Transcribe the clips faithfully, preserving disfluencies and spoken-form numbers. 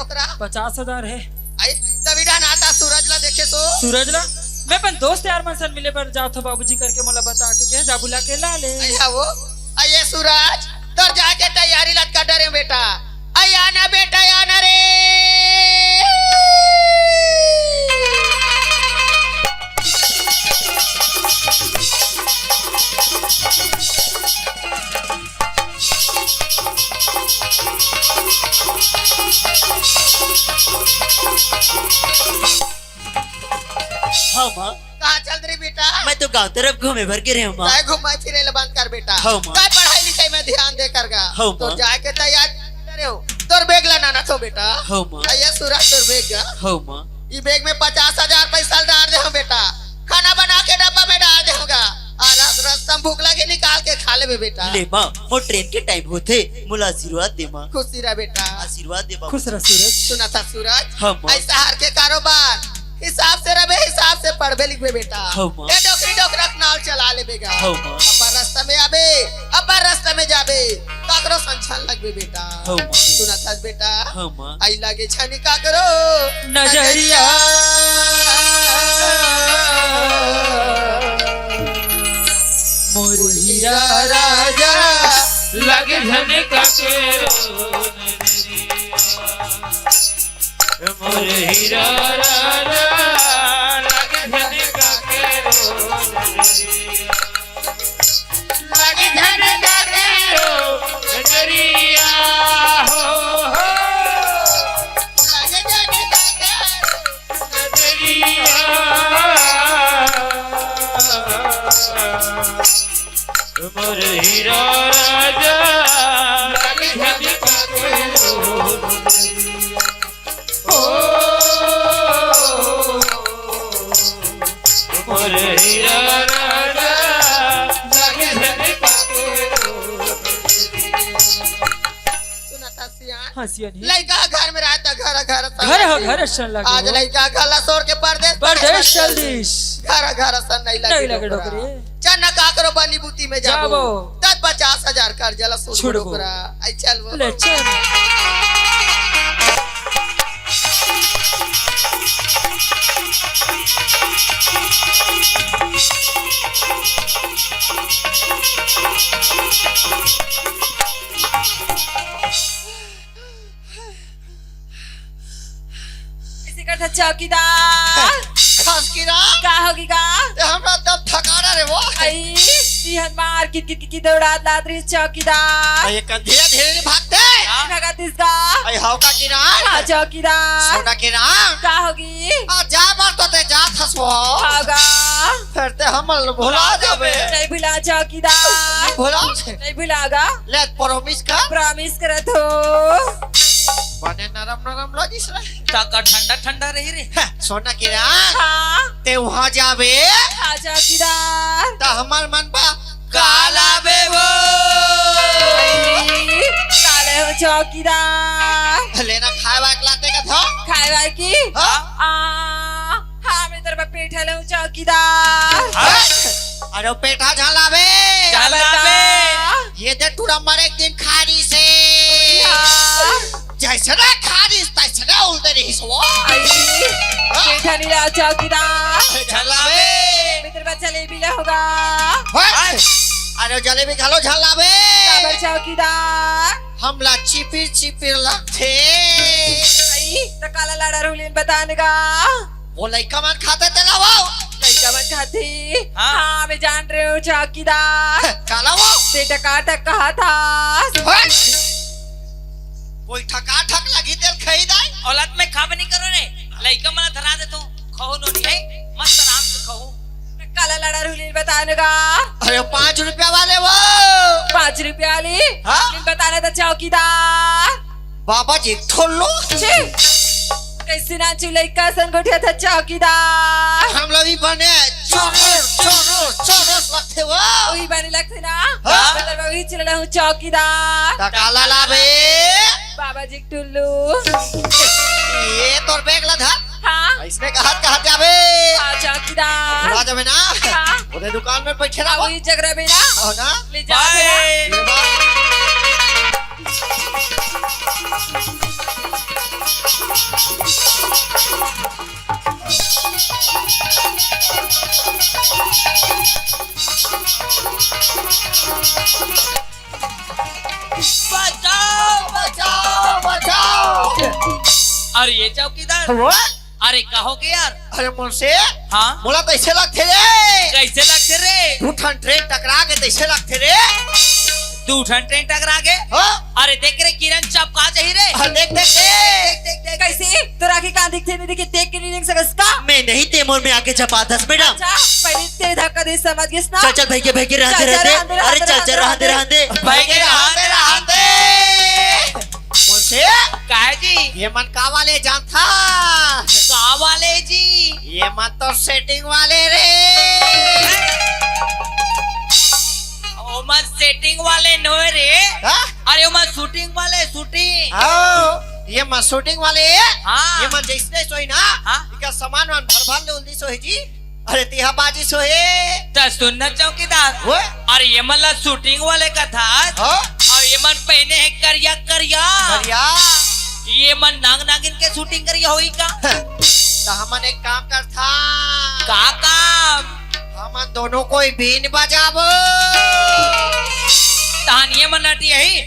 ओकरा? पचास हजार हे। आई, तभी डहन आता सूरज ला देखे सो। सूरज ला? मैं अपन दोस्त यार मन सन मिले बर जात हो बाबूजी करके मोला बता के गया, जा बुला के ला ले। आई हा वो, आई ये सूरज, तोर जाके तैयारी लटका डरे बेटा। आई आना बेटा, आना रे। हाँ, माँ। कहाँ चल रही बेटा? मैं तो गांव तरफ घूमे भर के रहे हूँ, माँ। काय घूमे फिरे ले बंद कर बेटा। हाँ, माँ। काय पढ़ाई लिखाई में ध्यान दे कर गा। हाँ, तो माँ। जाके तैयार करे हो। तोर बैग ला नाना थो बेटा। हाँ, माँ। आ, ये सूरज तोर बैग गा। हाँ, माँ। ई बैग में पचास हजार पैसा डाल दे हो बेटा। खाना बना के डब्बा में डाल दे होगा। आ रात रास्ता में भूख लगे निकाल के खा लेबे बेटा। ले माँ, मोर ट्रेन के टाइम होथे, मोला आशीर्वाद दे माँ। खुशी रह बेटा। आशीर्वाद दे बाबू। खुश रह सूरज। सुना था सूरज। हाँ, माँ। ऐसा हार के कारोबार हिसाब से रहे, हिसाब से पढ़बे लिखबे बेटा। हाँ, माँ। ए डोकरी डोकरा के नाल चला लेबे गा। हाँ, माँ। अपन रास्ता में आबे, अपन रास्ता में जाबे, काकरो संछान लगबे बेटा। हाँ, माँ। सुना था बेटा। हाँ, माँ। आई लागे छानी काकरो नजरिया। मोर हीरा राजा लगे झन काकरो नजरिया। मोर हीरा राजा लगे झन काकरो नजरिया। लगे झन काकरो नजरिया हो, हो। लगे झन काकरो नजरिया। मोर हीरा राजा लगे झन काकरो नजरिया। ओ, मोर हीरा राजा, लगे झन काकरो। सुना था सियान? हाँ, सियान ही। लइका घर में रहता, घर, घर सन घर हो, लगे। घर सन लगे आज हो। लइका घर ला छोड़ के परदेस परदेस चल दिस। घर, घर सन नहीं लगे नहीं लगे डोकरा। डोकरी। चल ना काकरो बनी बूती में जाबो। जाबो। तब पचास हजार कर्जा ला सुन छुड़बो। डोकरा। आई चल वो। ले चल। ऐसे करथा चौकीदार। खसकीरा। का होगी गा? ते हमरा दम थकाना रे वो। आई, इहन मार कित कित कित दौड़ात लात रही चौकीदार। आई, एक धीरे धीरे नहीं भागते। हाँ। भगा दिस गा। आई, हाव का किरान। हाँ, चौकीदार। सोना किरान। का होगी? आ, जा मार तो ते जा खसवा। हाँ गा। फिर ते हम भुला जाबे। नहीं भुला चौकीदार। भुला। नहीं भुला गा। ले, promise कर। Promise करत हो। बने नरम नरम लगिस रे। ताका ठंडा ठंडा रही रे। हैं, सोना किरान। हाँ। ते वहाँ जाबे। हाँ, चौकीदार। त हमर मन बा काला बे वो। काले हो चौकीदार। लेना खाए वाए के लाते का था? खाए वाए की? हाँ। आ, हाँ, मैं तेरे पे पेठा ले हूँ चौकीदार। हाँ? अरे पेठा झन लाबे। झन लाबे। ये दे टूरा मरे एक दिन खारी से। हाँ। जैसे ना खारी तैसे ना उल्टे रही सो। आई, हाँ? पेठा नहीं ला चौकीदार। झन लाबे। मैं तेरे पे जलेबी ले होगा। हाँ? अरे जलेबी खा लो झन लाबे। काबर चौकीदार? हमला चिपिर चिपिर लगथे। आई, त काला लाड़ा रुलिन बताने का। वो लइका मन खाथे तेला वो। लइका मन खाथे। हाँ। हाँ, मैं जान रहे हूँ चौकीदार। काला वो। ते टकाटक कहा था। हट। कोई ठका ठक लगी तेल खाई दाई। औलाद में खाब नहीं करो रे। लइका मन धरा दे तू। खाओ नो नहीं है। मस्त आराम से खाओ। काला लाड़ा रुलिन बताने का। अरे पाँच रुपया वाले वो। पाँच रुपया वाली? हाँ? रुलिन बताने था चौकीदार। बाबा जी ठोलो। छी। कैसे नाचू लइका सन गोठिया था चौकीदार। हम लोग ही बने चोरोस, चोरोस, चोरोस लगथे वो। वही बने लगथे ना। हाँ? मतलब वही चल रहा हूँ चौकीदार। त काला लाबे। बाबा जी टुल्लू। ये तोर बैग ला धर। हाँ। इसमें कहा, कहा जाबे? हाँ, चौकीदार। भुला जाबे ना? हाँ। ओदे दुकान में बैठे रहो। वही जगह रहे ना? हो ना? ले जा बाय। भैया। ये बात। अरे ये चौकीदार। वो? अरे कहो के यार? अरे मुंशी, हाँ? मोला तो ऐसे लगथे रे। कैसे लगथे रे? दू ठन ट्रेन टकरा के तैसे लगथे रे। दू ठन ट्रेन टकरा के? हाँ। अरे देख रे किरण चपका जाही रे। हाँ, देख, देख, देख। देख, देख, देख। कैसे? तोर आँखी कहाँ दिखथे? नहीं दिखे, देख के नहीं देख सकस का? मैं नहीं ते मोर में आके चपाथस मैडम। अच्छा, पहले तेरे धक्का दे समझ गेस ना? चल, चल, भाई के, भाई के रहन दे, चल, चल, रहन दे। रहन दे, अरे रहन दे, चल, चल, रहन दे, रहन दे। भाई के रहन दे, रहन दे। मुंशी, काहे जी? ये मन का वाले जानथा? का वाले जी? ये मन तो सेटिंग वाले रे। ओ मन सेटिंग वाले नोहे रे। हाँ? अरे ओ मन शूटिंग वाले, शूटिंग। हाँ, ये मन शूटिंग वाले। हाँ। ये मन जैसने सोई ना, हाँ। इका सामान वान भर भर ले उल्दी सोई जी। अरे तिहा बाजी सोहे। त सुन ना चौकीदार। वो? अरे ये मन ला शूटिंग वाले कथस। हाँ? अउ ये मन पहने हे करिया करिया। करिया। ये मन नांग नागिन के शूटिंग करिया होही का? त हमन एक काम करथा। का काम? हमन दोनों कोई बीन बजाबो। तहान ये मन नटी ही।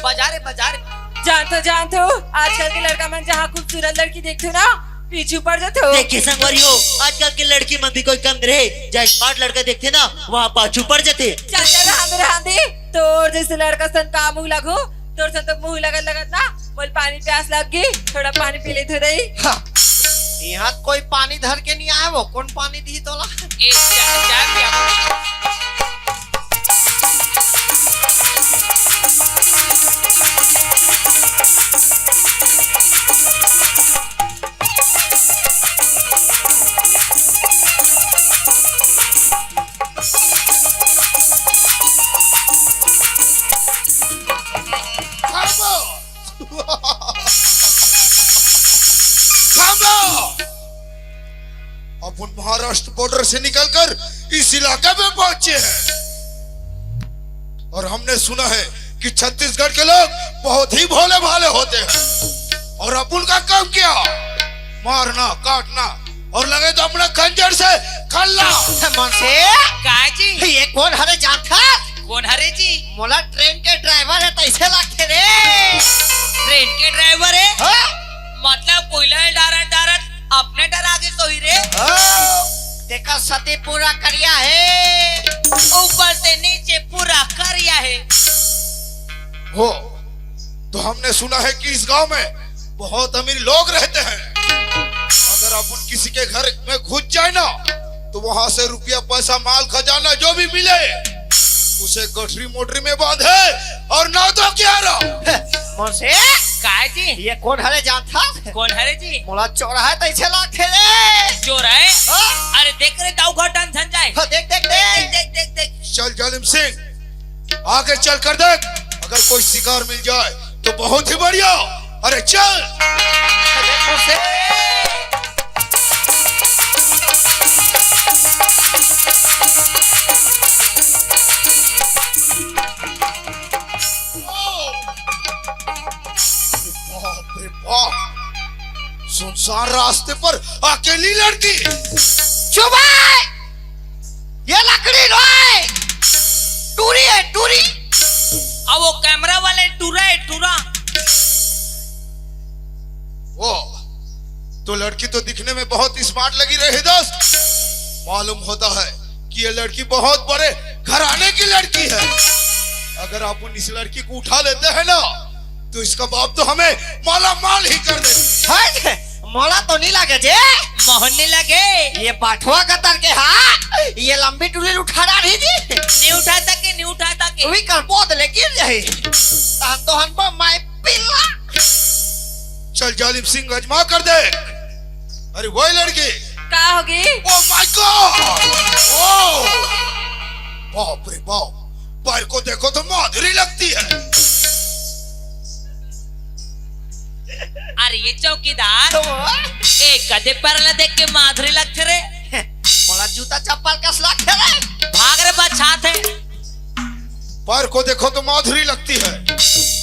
बजा रे, बजा रे। जानथो, जानथो, आजकल के लड़का मन जहाँ खूबसूरत लड़की देखथो ना, पीछू पड़ जाथो। देखे संगवारी हो, आजकल के लड़की मन भी कोई कम नहीं रहे, जहाँ स्मार्ट लड़का देखथे ना, वहाँ पाछू पड़ जाथे। चल, चल, रहन दे, रहन दे। तोर जैसे लड़का सन का मुँह लगो, तोर सन तो मुँह लगत लगत ना, मोल पानी प्यास लग गई, थोड़ा पानी पी ले तो रही। हाँ। यहाँ कोई पानी धर के नहीं आया, वो कौन पानी दी तोला? ए, जा, जा, जा। अपन महाराष्ट्र बॉर्डर से निकलकर इस इलाके में पहुंचे हैं और हमने सुना है कि छत्तीसगढ़ के लोग बहुत ही भोले भाले होते हैं और अपन का काम क्या, मारना, काटना और लगे तो अपना खंजर से खल्ला। मुंशी, का जी? ये कौन हरे जानथस? कौन हरे जी? मोला ट्रेन के ड्राइवर हे तैसे लगथे रे। ट्रेन के ड्राइवर हे? हाँ? मतलब कोयला डारत डारत अपने डरा गे सोही रे। हाँ, तेकर सती पूरा करिया हे। ऊपर से नीचे पूरा करिया हे। हो, तो हमने सुना है कि इस गांव में बहुत अमीर लोग रहते हैं। अगर अपन किसी के घर में घुस जाए ना, तो वहां से रुपया, पैसा, माल, खजाना जो भी मिले, उसे गठरी मोटरी में बांधे और ना तो क्या रहा। मुंशी, काय जी? ये कौन हरे जानथस? कौन हरे जी? मोला चोर हे तैसे लगथे रे। चोर हे? हाँ? अरे देख रे, दाऊ घटन झन जाए। हाँ, देख, देख, देख। देख, देख, देख। चल जालिम सिंह, आगे चल कर देख, अगर कोई शिकार मिल जाए तो बहुत ही बढ़िया। अरे चल। बाप रे बाप, सुनसान रास्ते पर अकेली लड़की। चुप हे! ये लकड़ी नोहे, टूरी हे, टूरी। अब वो कैमरा वाले टूरा हे, टूरा। वो तो लड़की तो दिखने में बहुत स्मार्ट लगी रही दोस्त। मालूम होता है कि ये लड़की बहुत बड़े घराने की लड़की है। अगर अपन इस लड़की को उठा लेते हैं ना, तो इसका बाप तो हमें माला माल ही कर दे। हट, मोला तो नहीं लगे जे। मोहन नहीं लगे। ये बाठवा कतर के हा, ये लंबी टूरी उठा रही जी। नहीं उठा सके, नहीं उठा सके। वी कर बोद ले गिर जाए। तहन तो हन बा माय पिल्ला। चल जालिम सिंह, आजमा कर दे। अरे वही लड़की। का होगी? Oh my God! Oh! बाप रे बाप, पैर को देखो तो माधुरी लगती है। अरे ये चौकीदार, तो? ए गधे पैर ला देख के माधुरी लगथे रे। मोला जूता चप्पल कस लगथे रे। भाग रे, बछात हे। पैर को देखो तो माधुरी लगती है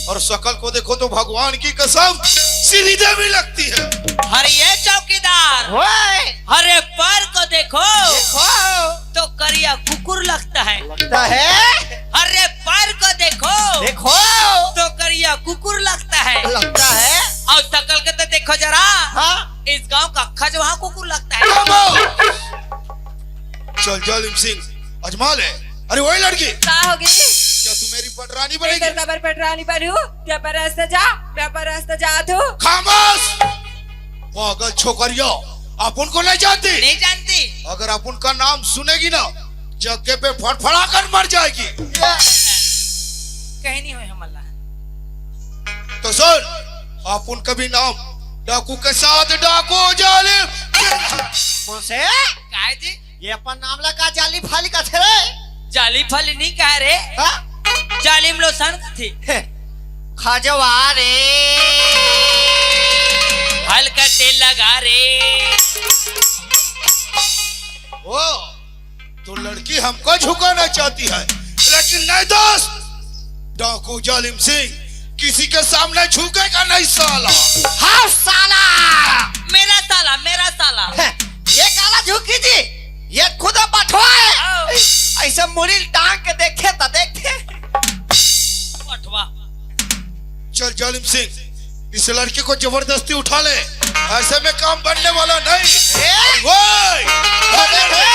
और शकल को देखो तो भगवान की कसम श्रीदेवी लगती है। अरे ये चौकीदार, ओए। अरे पैर को देखो, देखो। तो करिया कुकुर लगता है। लगता है। अरे पैर को देखो, देखो। तो करिया कुकुर लगता है। लगता शकल के तो देखो जरा। हाँ। इस गांव का खजवा कुकुर लगता है। चल जालिम सिंह, अजमा ले। अरे वही लड़की। का होगे? क्या तू मेरी पटरानी बनेगी? इधर कबर पटरानी बनू? क्या पर रास्ता जा, क्या पर रास्ता जा तू? खामोश। पागल छोकरिया, आप उनको नहीं जानती? नहीं जानती। अगर आप उनका नाम सुनेगी ना, जगह पे फड़फड़ा कर मर जाएगी। कहीं नहीं हुए हम अल्लाह। तो सुन, आप उनका भी नाम डाकू के साथ डाकू जालिम। मुंशी? काय जी? ये अपन नाम ला का जाली फाली कथे रे? जाली फाली नहीं कह रे। हाँ? जालिम लोसन कथे। खजवा रे। हल्का तेल लगा रे। ओ, तो लड़की हमको झुकाना चाहती है, लेकिन नहीं दोस्त, डाकू जालिम सिंह किसी के सामने झुकेगा नहीं साला। हाँ साला। मेरा साला, मेरा साला। ये काला झुकी जी, ये खुद बठवा है। आओ। ऐसे मुड़ी टांग के देखे तो देखे। बठवा। चल जालिम सिंह, इस लड़की को जबरदस्ती उठा ले, ऐसे में काम बनने वाला नहीं। ए? ओए! अरे रे!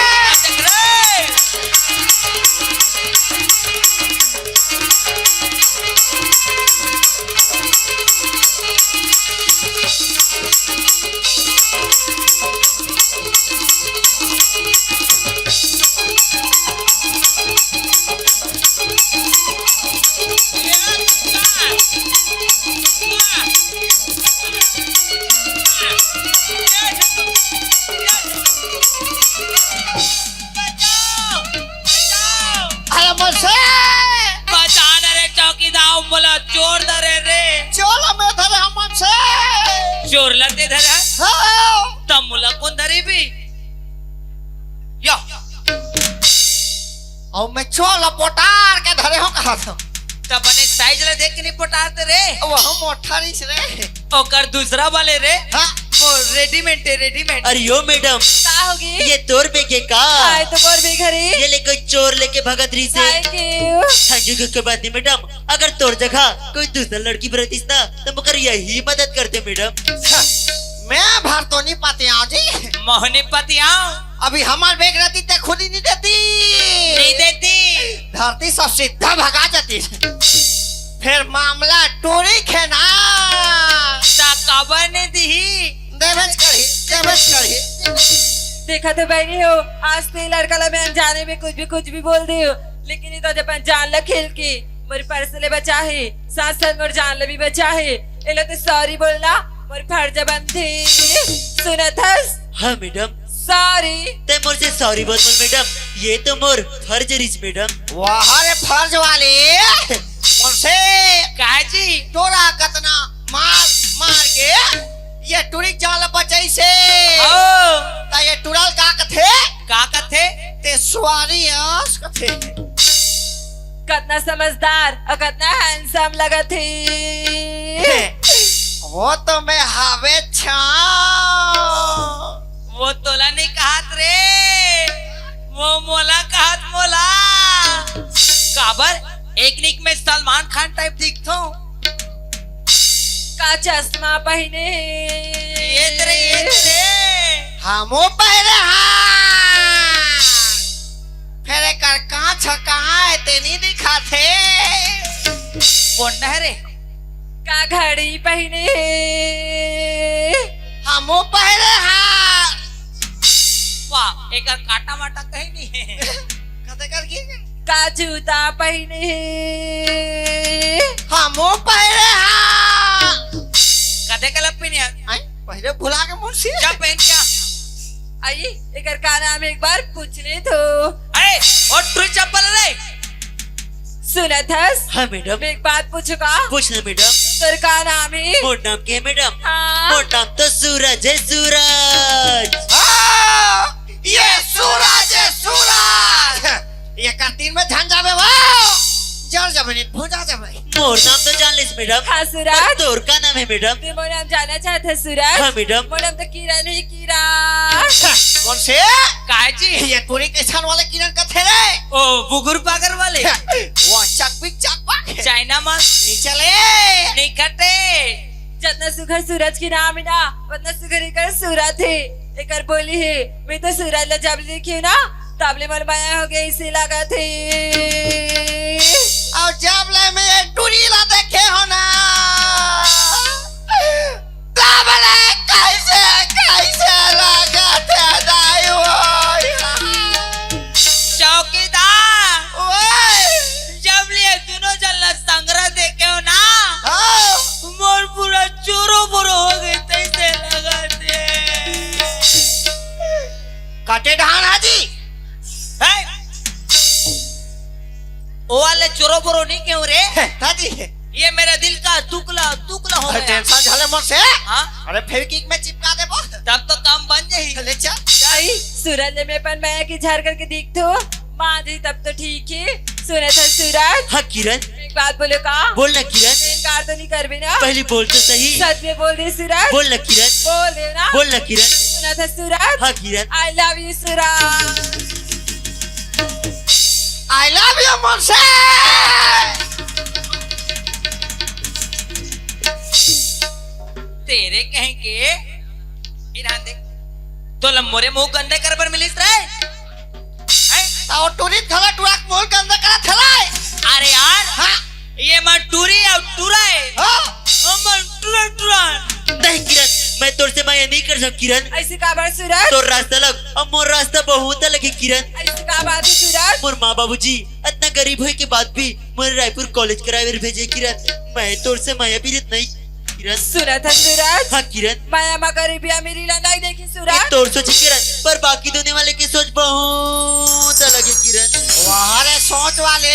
अरे मुंशी! बचा न रे चौकीदार, मोला चोर धरे रे। चोर में धरे हम मुंशी। चोर ला तैं धरे? हाँ। तब मोला कोन धरे भी? या। अउ मैं चोर ला पोटार के धरे हों कहा था। त बने size ला देख के नहीं पोटारते रे। वो मोटा रहिस रे। ओकर दूसरा वाले रे। हाँ। वो readymade है, readymade। अरे यो मैडम। का होगे? ये तोर bag हे का? हाय, तो मोर bag हरे। ये ले कोई चोर लेके भगत रहिस हे। Thank you। Thank you के बात नहीं मैडम, अगर तोर जगह कोई दूसरा लड़की बर रहितिस ना, त मोकर यही मदद करते मैडम। मैं भर तो नहीं पाते आओ जी। मोहनी पति आओ। अभी हमार bag रहती ते खुद ही नहीं देती। नहीं देती। धरती सब सीधा भगा जाती। फिर मामला टूरी के ना। ता काबर नहीं दिही? देबेच करही, देबेच करही। देखा तो बहिनी हो, आज तो ये लड़का ला मैं अनजाने में कुछ भी, कुछ भी बोल दी हूँ, लेकिन ये तो आज अपन जान ला खेल के मोर purse ले बचाही, साथ साथ मोर जान ला भी बचाही। एला तो sorry बोलना मोर फर्ज बनथे। सुनत हस? हाँ मैडम। Sorry। ते मोर से sorry बोल बोल मैडम, ये तो मोर फर्ज रहिस मैडम। वाह रे फर्ज वाले, मुंशी। का जी? तोला कतना मार मार के ये टुरी के जान ला बचाइस हे। हो। त ये टुरा ल का कथे? का कथे? ते sorry हस कथे। कतना समझदार अउ कतना handsome लगत हे। वो तो मैं हवे छा। वो तोला नहीं कहत रे, वो मोला कहत मोला। काबर? एक निक में सलमान खान type दिखथों। का चश्मा पहिने हे? ये तेरे, ये तेरे। हमो पहिरे हाँ। फेर एकर कांच ह कहाँ हे, ते नी दिखाथे। कोन हे रे? का घड़ी पहिने हे? हमो पहिरे हाँ। वाह, एकर कांटा माटा कहीं नहीं हे। कते कर की? का जूता पहिने हे? हमो पहिरे हाँ। कते कलप पहिने हे? आई, पहिले भुला के मुंशी। क्या पहन क्या? आई, एकर का नाम हे एक बार पूछ ले तो। अरे, और टुरी चप्पल रे। सुनत हस? हाँ, मैडम। मैं एक बात पूछूं का? पूछ ना, मैडम। तोर का नाम हे? मोर नाम के हे, मैडम? हाँ। मोर नाम तो सूरज हे, सूरज। हाँ, ये सूरज हे, सूरज। एकर तीन में झन जाबे वो। जल जाबे नहीं, भुंजा जाबे। मोर नाम तो जान लिस, मैडम। हाँ, सूरज। पर तोर का नाम हे, मैडम? तैं मोर नाम जानना चाहत हस, सूरज? हाँ, मैडम। मोर नाम तो किरण हे, किरण। कोन से? काय जी? ये टुरी के छान वाले किरण कथे रे। ओ, बुगुर पागर वाले। वो चकपिक चकपक। चाइना माल। नी चले। नहीं कटे। जतना सुख घर सूरज के नाम हे ना, ओतना सुघर एकर सूरत हे। एकर बोली हे, मैं तो सूरज ला जब ले देखे हूँ ना, तब ले मोर मया हो गया, इसे लागत हे। अउ जब ले मैं ये टूरी ला देखे हूँ ना, तब ले कैसे, कैसे लागत हे दाई हो। चौकीदार, ओए। जब ले ये दोनों जन ला संघरा देखे हूँ ना, हाँ। मोर पूरा चोरो बोरो हो गई, तैसे लागत हे। कटे डहान हाजी। हे? ओ वाले चोरो बोरो नहीं कहूँ रे। हे, हाजी। ये मेरे दिल का टुकड़ा, टुकड़ा हो अरे गया। टेंशन झले मोर से। हाँ? अरे फेविक्विक में चिपका देबो। तब तो काम बन जाही। ले चल। आई, सूरज ले मैं अपन मया के झार करके देख तो। मान जाही तब तो ठीक हे। सुनत हस सूरज? हाँ किरण। एक बात बोलो का? बोल ना किरण। इनकार तो नहीं करबे ना? पहली बोल तो सही। सच में बोल दे सूरज। बोल ना किरण। बोल दे ना। बोल ना किरण। सुनत हस सूरज? हाँ किरण। I love you Suraj. I love you मुंशी। तेरे कहेंगे ईरान देख, तोला मोरे मुंह गंदा करे बर मिलिस रे? हैं? त ओ टूरी घला टूरा के मुंह गंदा करत हवय। अरे यार, हाँ? ये मन टूरी अउ टूरा हे। हाँ? हमन टूरा टूरा। नहीं किरण, मैं तोर से मया नहीं कर सकंव किरण। अइसे काबर सूरज? तोर रास्ता अलग अउ मोर रास्ता बहुत अलग हे किरण। अइसे का बात हे सूरज? मोर माँ बाबूजी अतना गरीब होय के बाद भी मोर रायपुर कॉलेज कराय बर भेजे किरण। मैं तोर से मया पीरित नहीं किरण। सुनत हस सूरज? हाँ किरण। मया मा गरीबी अमीरी ला नहीं देखे सूरज। ये तोर सोचे किरण, पर बाकी दुनिया वाले के सोच बहुत अलग हे किरण। वाह रे सोच वाले।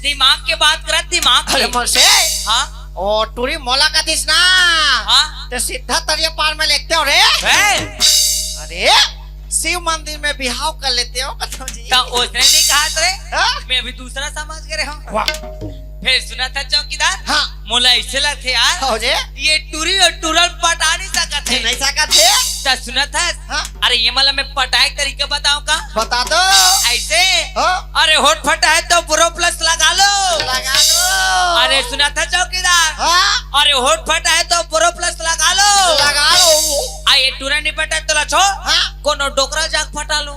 दिमाग के बात करत, दिमाग के। अरे मुंशी। हाँ? ओ टूरी मोला कथिस ना। हाँ? ते सीधा तरिया पार में लेगतेंव रे। हैं? अरे शिव मंदिर में बिहाव कर लेतेंव कथंव जी। त ओसने नहीं कहत रे। हाँ? मैं अभी दूसरा समझ गे रहेंव। वाह। फेर सुनत हस चौकीदार? हाँ। मोला अइसे लगथे यार। हो जे? ये टूरी अउ टूरा ल पटा नहीं सकत हे। नहीं सकत हे। त सुनत हस? हाँ। अरे ये मन ला मैं पटाय के तरीका बतावंव का? बता दो। अइसे? हाँ। अरे होठ फटा है तो बोरोप्लस लगा लो। लगा लो। अरे सुनत हस चौकीदार? हाँ। अरे होठ फटा है तो बोरोप्लस लगा लो। लगा लो। अउ ये टूरा नहीं पटा तो ला छोड़। हाँ। कोनो डोकरा जाके फटा लो।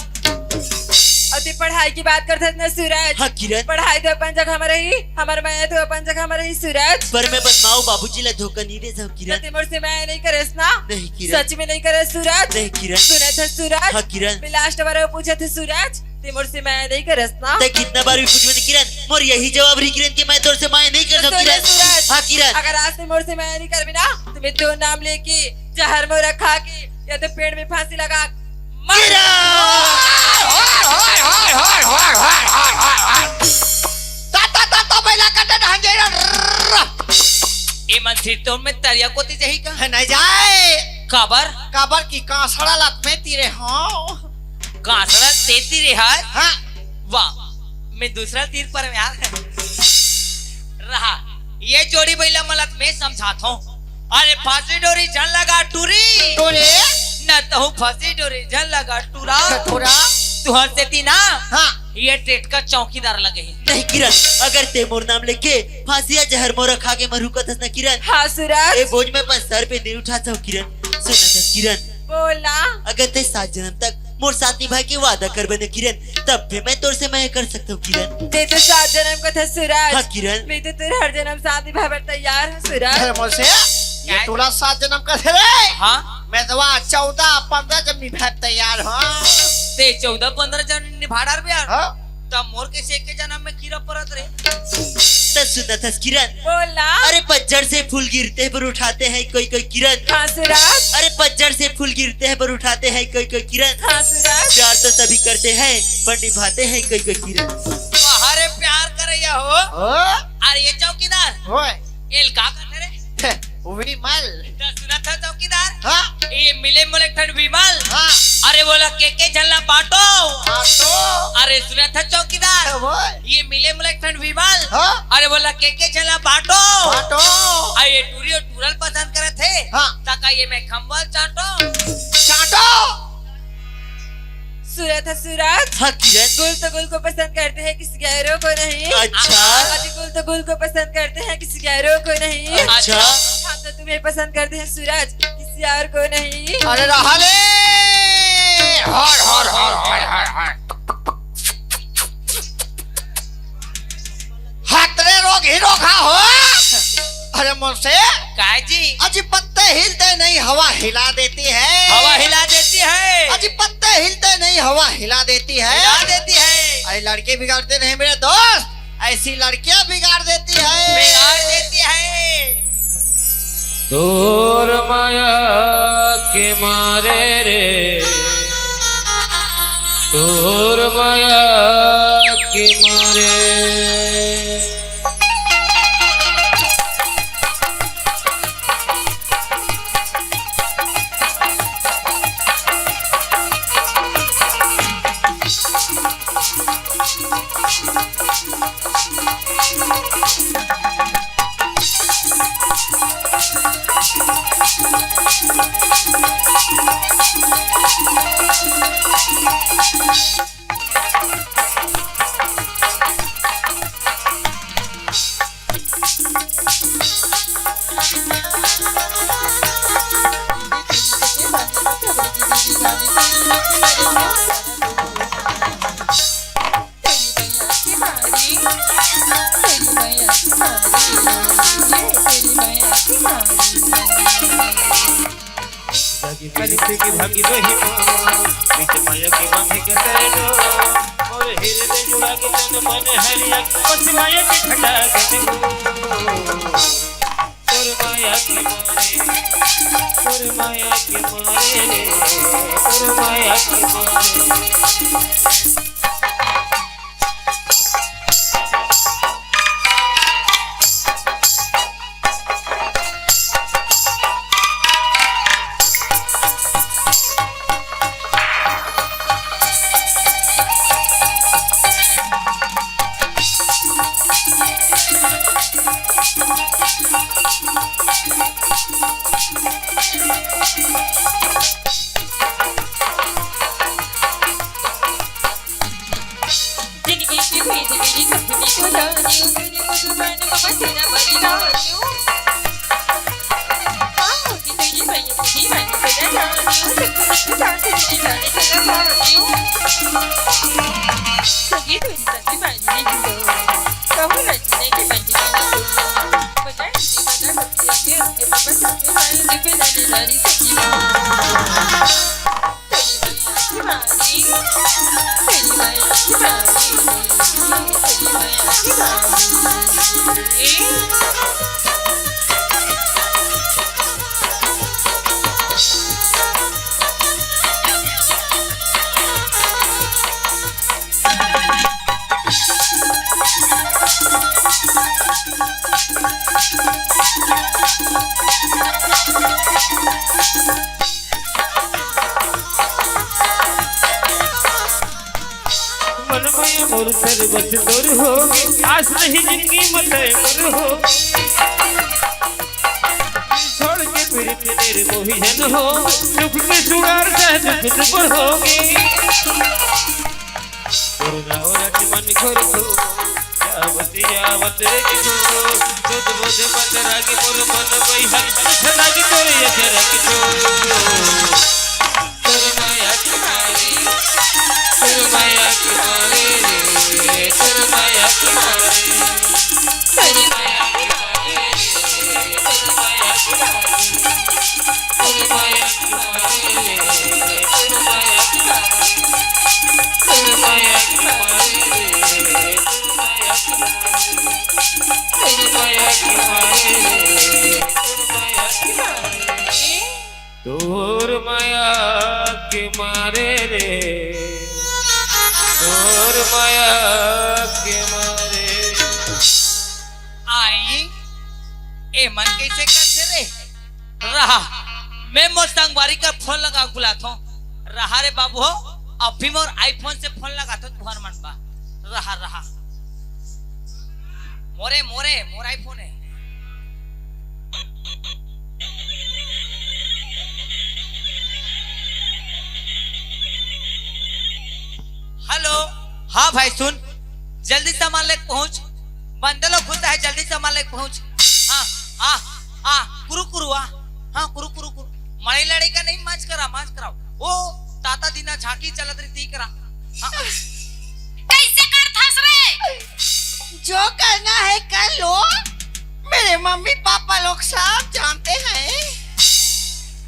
अउ ते पढ़ाई के बात करत हस ना सूरज। हाँ, किरण। पढ़ाई तो अपन जगह में रही, हमर मया तो अपन जगह में रही सूरज। पर मैं अपन माँ अउ बाबूजी ला धोखा नहीं दे सकंव किरण। ते मोर से मया नहीं करेस ना? नहीं किरण। सच में नहीं करेस सूरज? नहीं किरण। सुनत हस सूरज? हाँ किरण। मैं लास्ट बार पूछत हंव सूरज, ते मोर से मया नहीं करेस ना? ते कितना बार भी पूछबे ना किरण, मोर यही जवाब रही किरण कि मैं तोर से मया नहीं कर सकंव सुन ले किरण। सूरज, हाँ किरण। अगर आज ते मोर से मया नहीं करबे ना, त मैं तोर नाम लेके जहर मोरा खा के या तो पेड़ में फांसी लगा मर किरण! ता, ता, ता, ता, बैला कटे ढांगे रे। ए मन सिरतोन में तरिया कोती जाही का? है नहीं जाय। काबर? काबर कि कांसड़ा ला मैं तीरे हंव। कांसड़ा ते तीरे हस? हाँ। वाह, मैं दूसरा तीर पर यार। रहा, ये जोड़ी बइला मन ला मैं समझात हंव। अरे फांसी डोरी झन लगा टूरी। टूरी। न तहूं फांसी डोरी झन लगा टूरा। टूरा। तुंहर सेती ना। हाँ। ये टेटका चौकीदार लगे हे। नहीं किरण, अगर ते मोर नाम लेके फांसी या जहर मोरा खा के मरहूं कथस ना किरण। हाँ सूरज। ए बोझ मैं अपन सर पे नहीं उठा सकंव किरण। सुनत हस किरण। बोल ना। अगर ते सात जनम तक मोर साथ निभाय के वादा करबे ना किरण, तब भी मैं तोर से मया कर सकंव किरण। ते तो सात जनम कथस सूरज। हाँ किरण। मैं तो तोर हर जनम साथ निभाय बर तैयार हंव सूरज। अरे मुंशी, ये काय? टूरा सात जनम कथे रे। हाँ। मैं तो वहाँ चौदह पंद्रह जनम निभाय तैयार हंव। ते चौदह पंद्रह जनम निभा डारबे यार। हाँ। त मोर कइसे एके जनम में कीरा परत रे? त सुनत हस किरण। बोल ना। अरे पतझड़ से फूल गिरते हैं पर उठाते हैं कोई कोई किरण। हाँ सूरज। अरे पतझड़ से फूल गिरते हैं पर उठाते हैं कोई कोई किरण। हाँ सूरज। प्यार तो सभी करते हैं पर निभाते हैं कोई कोई किरण। वाह रे प्यार करइया हो। हो। अरे ये चौकीदार। होय। एला का कथे रे? विमल। त सुनत हस चौकीदार? हाँ। ये मिले मोला एक ठन विमल। हाँ। अरे वोला के के झन ला बांटो। बांटो। अरे सुनत हस चौकीदार? हाँ, बोल। ये मिले मोला एक ठन विमल। हाँ। अरे वोला के के झन ला बांटो। बांटो। अरे ये टूरी अउ टूरा ल पसंद करत हे। हाँ। त का ये मैं खंबा ल चांटो? चांटो। सुनत हस सूरज? हाँ, किरण। गुल तो गुल को पसंद करते हैं, किसी गैरों को नहीं। अच्छा। अजी गुल तो गुल को पसंद करते हैं, किसी गैरों को नहीं। अच्छा। हम तो मैं पसंद करते हैं सूरज, किसी और को नहीं। अरे रहा ले। हर, हर, हर, हर, हर, हर। हाथ रे रोग ही रोग हा हो। अरे मोर से। काय जी? अजी पत्ते हिलते नहीं, हवा हिला देती है। हवा हिला देती है। अजी पत्ते हिलते नहीं, हवा हिला देती है। हिला देती है। अरे लड़के बिगाड़ते नहीं मेरे दोस्त, ऐसी लड़कियां बिगाड़ देती है। बिगाड़ देती है। तोर माया के मारे रे, तोर माया के मारे। जागी पीरित के भागी बहिमा, बीच माया के बांधे के तरलो। मोर हृदय जुड़ा के तन मन हरिया, बस माया के घटा के हो। तोर माया के मारे, तोर माया के मारे, तोर माया के मारे। मन माया मोर सर्वस्व तोर होगे, आस नहीं जिंदगी में तय मोर होगे। छोड़ के पीरित निर्मोही जन हो, सुख के सुगार सह दुख दुबर होगे। तोर गाँव रट मन खोर को, जावत जावत रे किशोर, सुध बुध मत रागी मोर मन बैहर, अच्छा लागी तोर अचरज को। तोर माया के मारे, तोर माया के मारे रे, तोर माया के मारे, तोर माया के मारे रे, तोर माया के मारे, तोर माया के मारे रे, तोर माया के मारे, तोर माया के मारे रे, तोर माया के मारे, तोर माया के मारे रे, तोर माया के मारे। तोर माया के मारे रे, तोर माया के मारे। आई, ए मन कैसे करथे रे? रहा, मैं मोर संगवारी का फोन लगा बुलाथों। रहा रे बाबू हो, अभी मोर iPhone से फोन लगाथों तुहर मन बा। रहा, रहा। मोरे, मोरे, मोर iPhone है। हेलो, हाँ भाई सुन, जल्दी सामान लेके पहुंच, बंदलो खुद है, जल्दी सामान लेके पहुंच। हाँ, हाँ, हाँ, कुरु कुरु। हुआ। हाँ, कुरु, कुरु, कुरु। मड़ई लड़ई का नहीं, मांझ करा, मांझ करा। ओ, ताता दीना झांकी चलत रही, ती करा। हाँ। कैसे करथस रे? जो करना है कर लो, मेरे मम्मी पापा लोग सब जानते हैं।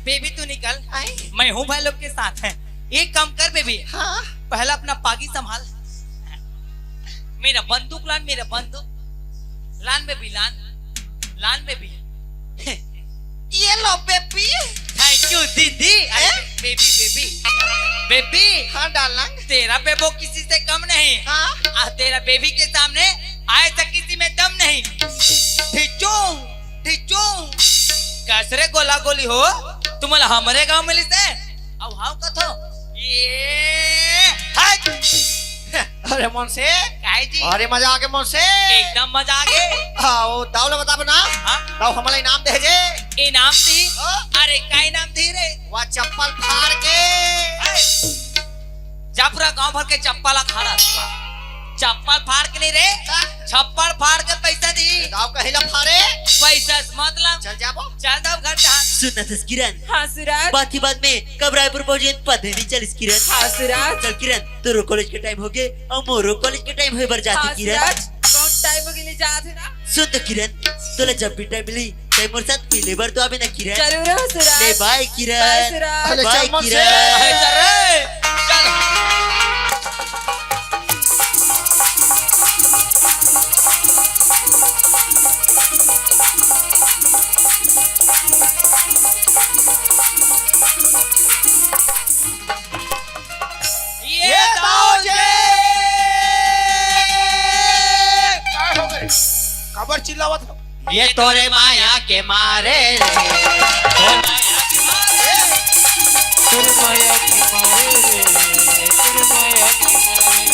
बेबी तू निकल, आई? मैं हूँ भाई लोग के साथ है। एक काम कर बेबी, हाँ। पहला अपना पागी संभाल। मेरा बंदूक लान, मेरा बंदूक लान बेबी, लान, लान बेबी। ये लो बेबी। Thank you दीदी। अरे ए? Baby, baby, baby. हाँ डार्लिंग। तेरा बेबो किसी से कम नहीं। हाँ। आ, तेरा बेबी के सामने आए तो किसी में दम नहीं। ढिचू, ढिचू। कसरे गोला गोली हो, तुम्हाला हमरे गांव मिली से? अब हाव कथो। ये हट। अरे मोहन से। काय जी? अरे मजा आगे मोहन से। एकदम मजा आगे। हाँ, वो दाऊ ला बताबे ना। हाँ? दाऊ हमला इनाम दे जे। इनाम दी? हाँ? अरे का इनाम दी रे? वा चप्पल फाड़ के। ए, जा पूरा गांव भर के चप्पल ला खाड़ा। चप्पल फाड़ के नहीं रे, हाँ? छप्पड़ फाड़ के पैसा दी। दाऊ कहीं ला फाड़े। पैसा से मतलब। चल जाबो। चल दाऊ घर जहाँ। सुन ना किरण। हाँ सुराज। बात ही बात में कब रायपुर पहुंचे पता नहीं चलिस किरण। हाँ सुराज। चल किरण, तोरो कॉलेज के टाइम हो गए और मोरो कॉलेज के टाइम होए बर जाती हाँ किरण। सुराज, बहुत टाइम हो गए जात है ना। सुन तो किरण, तोला जब भी टाइम मिली, टाइम मोर साथ मिले बर तो आबे ना किरण। जरूर हो सुराज। ले बाय किरण। बाय सुराज। अरे बाय चल मन से। किरण। अरे चल रे, चल। ये दाऊ जी! काय हो गए? काबर चिल्लावत हो? ये तोरे माया के मारे रे। तोरे माया के मारे रे, तोरे माया के मारे,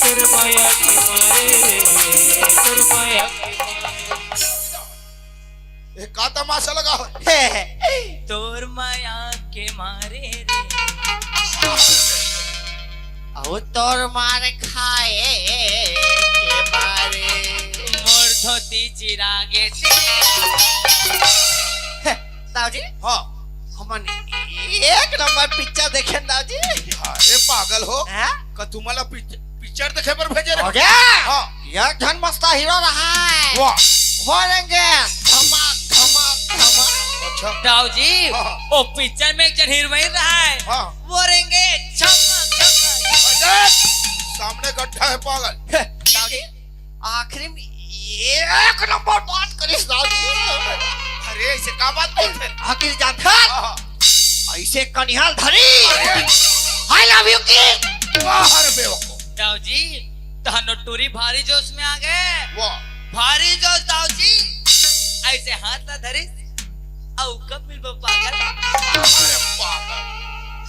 तोरे माया के मारे रे, तोरे माया के मारे। ये का तमाशा लगा हो? तोर माया के मारे रे। अहो तोर मार खाए के मारे। मोर धोती चिरा गे ते। दाऊ जी। हाँ। हमन एक नंबर पिक्चर देखे दाऊ जी। अरे पागल हो। हाँ? का तुम्हाला पिक्चर पिक्चर देखे बर भेजे रे? अरे! हाँ। एक झन मस्त हीरो रहा है। वाह। वो रहेंगे धमाक, धमाक, धमाक। अच्छा। दाऊ जी, हाँ, हाँ। वो पिक्चर में एक झन हीरोइन रहा है। हाँ। वो रहेंगे झमक, झमक। अरे! सामने गड्ढा है पागल। दाऊ जी, आखिरी में एक नंबर बात करिस दाऊ जी। अरे, ऐसे का बात बोलते? आखिर जानथस? हाँ, हाँ। ऐसे कनिहाल धरी। अरे। I love you की। वाह रे बेवकूफ। दाऊ जी, तहनो टूरी भारी जोश में आ गए। वाह। भारी जोश दाऊ जी। ऐसे हाथ ला धरिस। अउ कब मिलबो पागल? अरे पागल।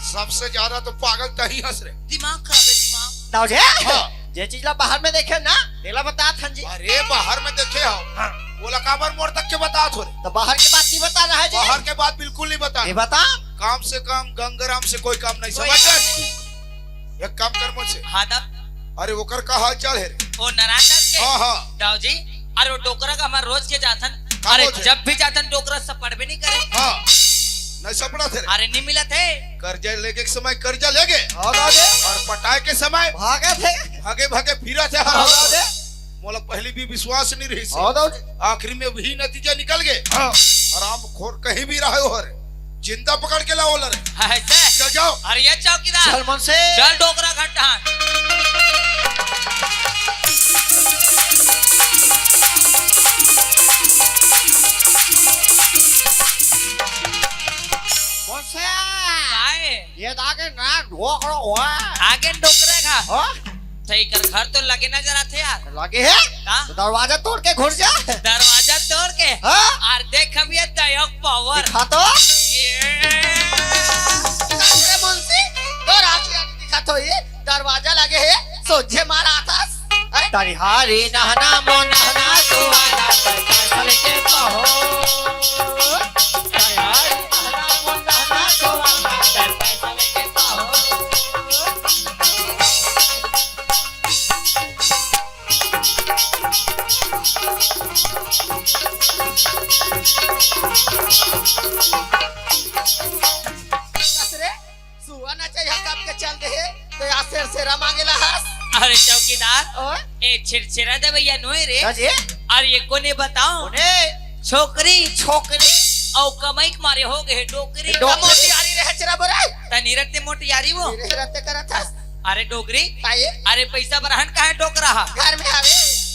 सबसे ज्यादा तो पागल तही हस रे। दिमाग खराब है, दिमाग। दाऊ जी। हाँ। जे चीज ला बाहर में देखे ना, तेला बतात हन जी। अरे बाहर में देखे हो। हाँ। ओला काबर मोर तक के बतात हो रे? तो बाहर के बात नहीं बता रहा है जी। बाहर के बात बिल्कुल नहीं बता। ये बता। काम से काम गंगाराम से कोई काम नहीं, कोई समझ गए? एक काम कर मुझसे। हाँ दा। अरे ओकर का हाल चाल है रे? ओ नारायण दास के? हाँ, हाँ। दाऊ जी, अरे वो डोकरा का हमार रोज के जाथन। का अरे रोज है? जब भी जाथन डोकरा सब पड़बे नहीं करे। हाँ। नहीं सपड़ा थे रे। अरे नहीं मिला थे। कर्जा लेके एक समय कर्जा लेगे। हाँ दाऊ जी। और पटाए के समय भागे थे। भागे भागे फिरा थे। हाँ दाऊ जी। मोला पहली भी विश्वास नहीं रही से। हाँ दाऊ जी। आखिरी में वही नतीजा निकल गए। हाँ। हरामखोर कहीं भी रहे हो रे। जिंदा पकड़ के लाओ लरे। है से? चल जाओ। अरे ये चौकीदार। चल मन से। चल डोकरा घंटा। मन से। काय? ये तो आगे ना डोकरा हुआ। आगे डोकरा का। हाँ? तो एकर घर तो लगे नजर आथे यार। लगे है? का? तो दरवाजा तोड़ के घुस जा। दरवाजा तोड़ के? हाँ? और देख अब ये दयोग पावर। दिखा तो। ये। अरे मुंशी, तो रात रात दिखा तो ये दरवाजा लगे है, सोझे मार आथस। अरे। तरिहारी नहना मो नहना सुहाना, पैसा लेके पाहो। तरिहारी नहना मो नहना सुहाना, पैसा लेके पाहो। दार, ओए? ए छिरछिरा दे भैया नोए रे। का जी? अरे ये कोने बताओ? कोने? छोकरी। छोकरी? अउ कमाई के मारे हो गए डोकरी। डोकरी। मोटियारी रहे चरा बरे। तनी रत्ते मोटियारी वो। रे रत्ते करत हस। अरे डोकरी। ताई? अरे पैसा बरहन का है डोकरा हा? घर में आवे।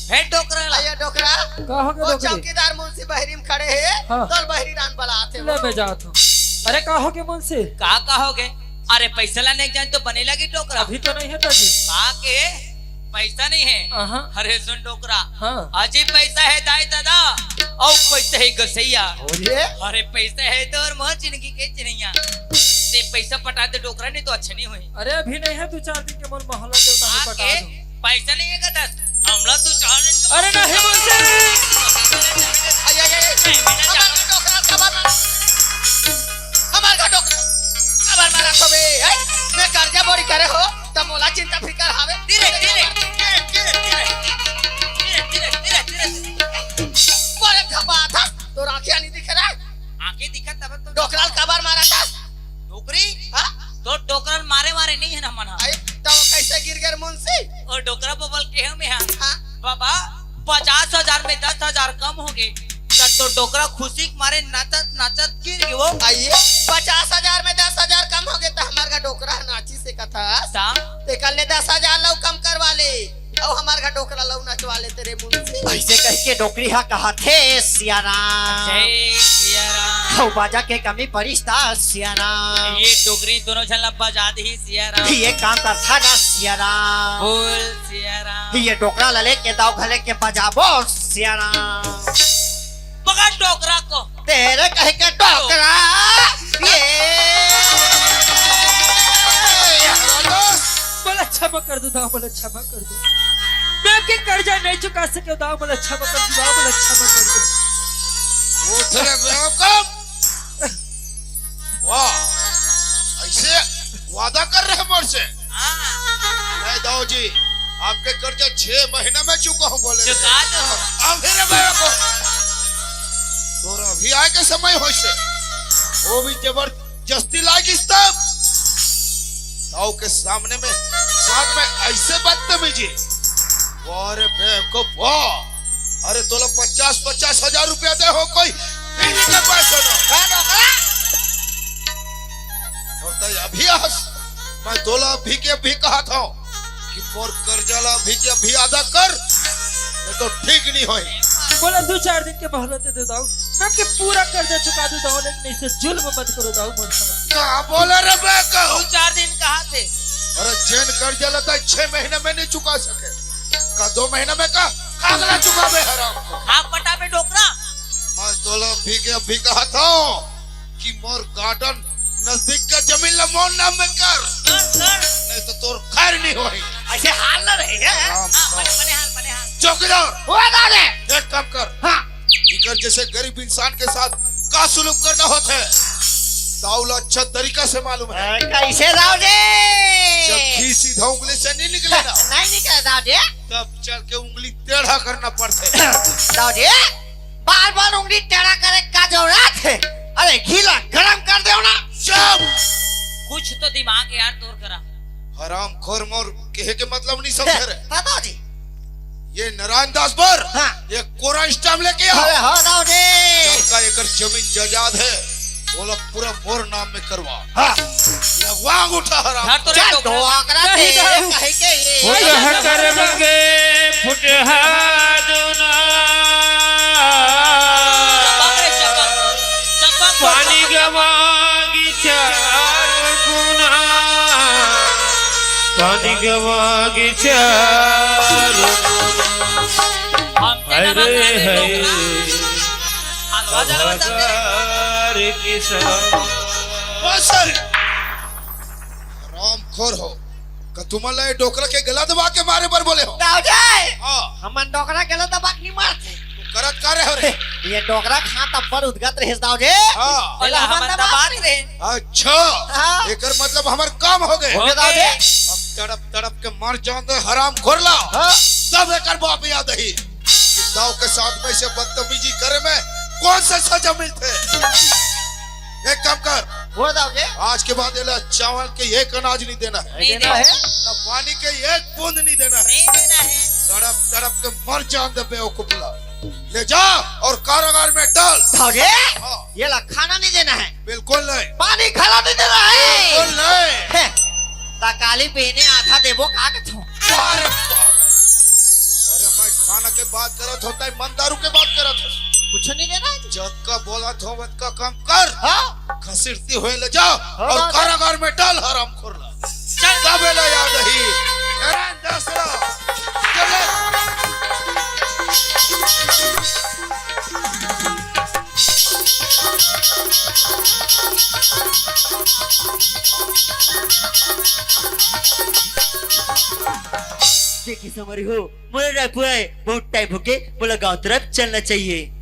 है डोकरा ला। आइए डोकरा। का हो गया वो डोकरी? चौकीदार मुंशी बहरी में खड़े हैं। हाँ। तोल बहरी रान बला आते ले हो। मैं जात हूँ। अरे का हो गया मुंशी? का, का हो गए? अरे पैसा ला नहीं जान तो बने लगी डोकरा। अभी तो नहीं है ताजी। का के? पैसा नहीं है? अहाँ। अरे सुन डोकरा। हाँ। अजी पैसा है दाई दादा, अउ पैसा है गसैया। बोलिए। अरे पैसा है तो और मोर जिंदगी के चिन्हैया। ते पैसा पटा दे डोकरा, नहीं तो अच्छा नहीं होई। अरे अभी नहीं है, दो चार दिन के मोर मोहल्ला देवता में का पटा के? दो। पैसा नहीं है का दस? हमला तो चार दिन के अरे नहीं मुंशी। आइए, आइए, आइए। नहीं, मैं हमार जाऊँ। का डोकरा, हमार हमार का डोकरा। हमार मारा तो बे, हैं? मैं कर्जा बोरी करे हो, त मोला चिंता फिकर हावे। धीरे, धीरे, धीरे, धीरे, धीरे। धीरे, धीरे, धीरे, धीरे। मोरे घबा था, तोर आँखिया नहीं दिखे रे। आँखिया दिखत तब तो डोकरा ल काबर मारा था? डोकरी? हाँ? तो डोकरा ल मारे वारे नहीं है ना मन हा। अरे, तो वो कैसे गिर गए मुंशी? ओ डोकरा बबल के हमें हाँ। हाँ। बाबा, पचास हजार में दस हजार कम हो गए, त तो डोकरा खुशी के मारे नाचत नाचत गिर गयो। आइए, पचास हजार में दस हजार कम हो गए, त हमार का डोकरा नाची से कथा। ता? ते कर ले दस हजार लऊ कम करवा ले, अउ हमार का डोकरा लऊ नचवा ले तेरे मुंह से। ऐसे कह के डोकरी हा कहा थे सियाराम। जय सियाराम। हऊ बाजा के कमी परिस्ता सियाराम। ये डोकरी दोनों झन ला बजा दी सियाराम। ये काम करथा ना सियाराम। बोल सियाराम। ये डोकरा ला लेके दाव घले के बजाबो सियाराम। पकड़ डोकरा को। तेरे कहे के डोकरा। ये। बोला क्षमा कर दो दाव, बोला क्षमा कर दो। मैं आपके कर्जा नहीं चुका सके दाव, बोला क्षमा कर दो दाव, बोला क्षमा कर दो। वो तेरे बेवकूफ। वाह, ऐसे वादा कर रहे मोर से? हाँ। नहीं दाऊ जी, आपके कर्जा छह महीना में चुका हूँ बोले। चुका दो। अभी रे मेरे को तोर अभी आए के समय होइसे, वो भी जबरदस्ती लागिस तब। दाऊ के सामने में, साथ में ऐसे बदतमीजी। वाह रे बेवकूफ, वाह। अरे तोला पचास, पचास हजार रुपया दे हो कोई, बीड़ी के पैसे ना। का डोकरा? और तै अभी आस, मैं तोला अभी के अभी कहा था कि मोर कर्जा ला अभी के अभी अदा कर, नहीं तो ठीक नहीं होई। बोला दो चार दिन के मोहलत दे दाऊ, मैं आपके पूरा कर्जा चुका दूं दाऊ, लेकिन ऐसे जुल्म मत करो दाऊ मोर साथ। का बोले रे बेवकूफ? दो चार दिन कहा थे। अरे जेन कर्जा ला तै छह महीने में नहीं चुका सके, का दो महीने में का कागला चुकाबे हराम को? हाथ पटा पे डोकरा। मैं तोला अभी के अभी कहा था कि मोर गार्डन नजदीक का जमीन ला मोर नाम में कर। कर, कर। नहीं तो तोर खैर नहीं होई। ऐसे हाल ना रहे, हैं? हराम हाँ, को। बने, बने हाल, बने हाल। चौकीदार, हुआ दाऊ जी। एक काम कर। हाँ। इकर जैसे गरीब इंसान के साथ का सुलूक करना होता है, दाऊ ला अच्छा तरीका से मालूम है। अ, कैसे दाऊ जी? जब घी सीधा उंगली से नहीं निकले ना। नहीं निकले दाऊ जी। तब चल के उंगली टेढ़ा करना पड़ता है। दाऊ जी, बार बार उंगली टेढ़ा करे का जरूरत है? अरे घी ला गरम कर दो ना। चुप! कुछ तो दिमाग यार तोर करा। हराम खोर मोर कहे के मतलब नहीं समझे रे। दाऊ जी। ये नारायण दास बर, हाँ। ये कोरा स्टैम्प लेके आओ। अरे हाँ दाऊ जी। सबका एकर जमीन जायदाद है, वो लोग पूरा मोर नाम में करवा। हाँ। लगवा अंगूठा हराम। धर तो रे चल, डोकरा। डोकरा नहीं, दे, नहीं। कहे के ये। वो तो है कर्म के फुटहा दोना। चपक रे, चपक। चपक, पानी चपक। गवागी चार गुना। पानी गवागी चार गुना। हम तेरा अरे बात है। अलवा जलवा चलते। अभागार किसान। बस। हरामखोर हो, का तुमन ला ये डोकरा के गला दबा के मारे बर बोले हो? दाऊ जी, हाँ। हमन डोकरा के गला दबा के नहीं मारते। तू करत का रहे हो रे? ये डोकरा खात अब्बड़ उदगत रहिस दाऊ जी। हाँ। एला हमन हमन दबा दबात रहे। अच्छा, हाँ। एकर मतलब हमर काम हो गए। हो गए दाऊ जी। अब तड़प तड़प के मर जान दे हरामखोर ला। हाँ। तब एकर बाप याद आही कि दाऊ के साथ में से बदतमीजी करे में कौन सा सजा मिलते। एक काम कर, वो दाऊ जी। आज के बाद एला चावल के एक अनाज नहीं देना है, नहीं देना है। ना पानी के एक बूंद नहीं देना है। नहीं देना है। तड़प तड़प के मर जान दे बेवकूफ ला। ले जा और कारागार में डाल। दाऊ जी, हाँ। ये ला खाना नहीं देना है। बिल्कुल नहीं। पानी खाना नहीं देना है। बिल्कुल नहीं। हे, तकाली पीने आधा देबो का कथो। अरे बाप। अरे मैं खाना के बात करत हों, तैं मन दारू के बात करत हों। कुछ नहीं देना है। जतका बोलत हों, वतका काम कर। हाँ। घसीटती हुए ले जा हाँ, और हाँ। कारागार में डाल, हरामखोर ला। चल। तब एला याद ही। नारायण दास ला। चल ले। देखी संगवारी हो, मोला रायपुर आए बहुत टाइम होगे, मोला गांव तरफ चलना चाहिए।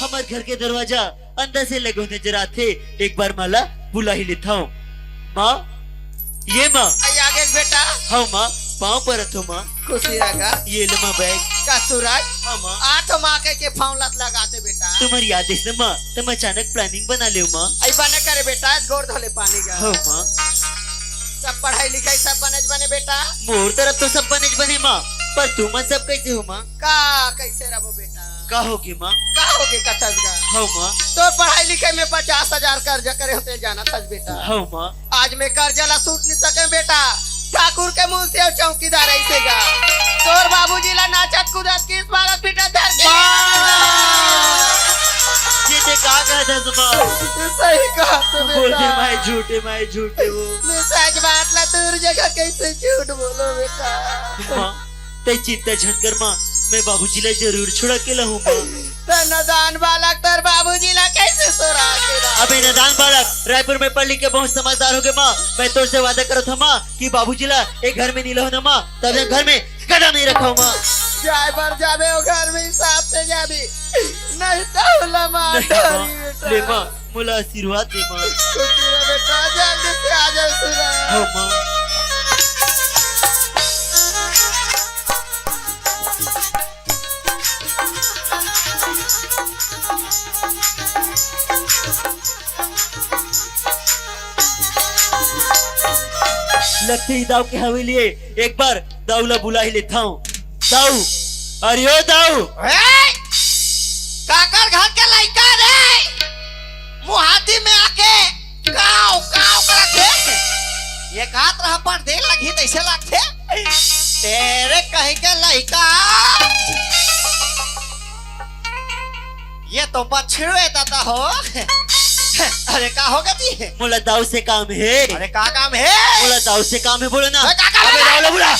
हमर घर के दरवाजा अंदर से लगे हुए नजर आथे, एक बार माला बुला ही लेथव। माँ, ये माँ। आई आगे बेटा। हाँ माँ, पाँव परत हों माँ। खुशी रहा। ये ले माँ बैग। का सूरज? हाँ माँ। आ तो माँ के, के पाँव लत लगाते बेटा। तुम्हारी याद है ना माँ, तुम अचानक प्लानिंग बना ले माँ। आई बने करे बेटा, गोड़ धोले पानी का। हाँ माँ। सब पढ़ाई लिखाई सब बने बने बेटा। मोर तरफ तो सब बने बने माँ, पर तुमन सब कैसे हो माँ? का कैसे रहो बेटा? का होगे माँ? का होगे कथस गा? हाँ माँ। तो पढ़ाई लिखाई में पचास हजार कर्जा करे होते जाना थस बेटा। हाँ माँ। आज मैं कर्जा ला सूट नहीं सके बेटा। ठाकुर के मुंह से चौकीदार ऐसे गा। तोर बाबूजी ला नाचत कूदत किस मारत पीटत धर के। माँ! ये ते का कहत हस माँ? सही कहा तो बोल दे बेटा। माय झूठे, माय झूठे वो। मैं सच बात ला तोर जगह कैसे झूठ बोलो बेटा? माँ, तैं चिंता झन कर माँ, मैं बाबूजी ला जरूर छुड़ा के लाहूँ माँ। त नदान बालक तोर बाबूजी ला कैसे सोरा के ला? अबे नदान बालक, रायपुर में पढ़ लिख के बहुत समझदार होगे माँ। मैं तोर से वादा करत हों माँ कि बाबूजी ला ए घर में नहीं लाहूँ ना माँ, तब ए घर में कदम नहीं रखव माँ। जाए बर जाबे ओ घर में हिसाब से जाबे, नहीं तो ओला मार नहीं माँ, डारी बेटा। ले माँ, मोला आशीर्वाद दे माँ। खुशी रह बेटा, जल्दी से आ जाओ सूरज। हाँ माँ। लगथे ही दाऊ के हवेली ए, एक बार दाऊ ला बुला ही लेथव। दाऊ, अरे ओ दाऊ। ए! काकर घर के लइका रे? मुहाती में आके काव, काव करत हे। ये कात रहा पर देर लगही तैसे लगथे। तेरे कहीं के लइका। ये तो बछरू ए दादा हो। अरे का होगे जी? मोला दाऊ से काम हे। अरे का काम हे? मोला दाऊ से काम हे, बोलो ना। अरे का काम हे? अबे दाऊ ला बुला।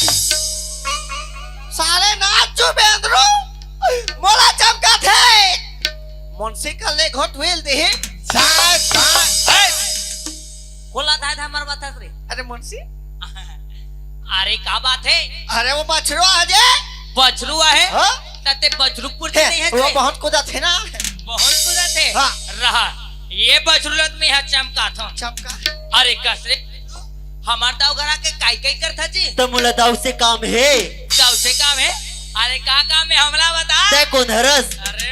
साले नाचू बेंदरू, मोला चमका थे। मुंशी का ले घोट व्हील दे। साय, साय। कोला धाय धाय मर बात रे। अरे मुंशी। अरे का बात हे? अरे वो बछरू आ जे। बछरू आहे? हाँ? तते बछरू कुर्सी हे, नहीं है वो जे? बहुत कूदा थे ना। बहुत कूदा थे? हाँ। रहा। ये बछरू लत में यहाँ चमका था। चमका? अरे कस रे। हमार दाऊ घर आके काई काई करथा जी? त मोला दाऊ से काम हे। दाऊ से काम हे? अरे का काम हे हमला बता। तै कोन हरस? अरे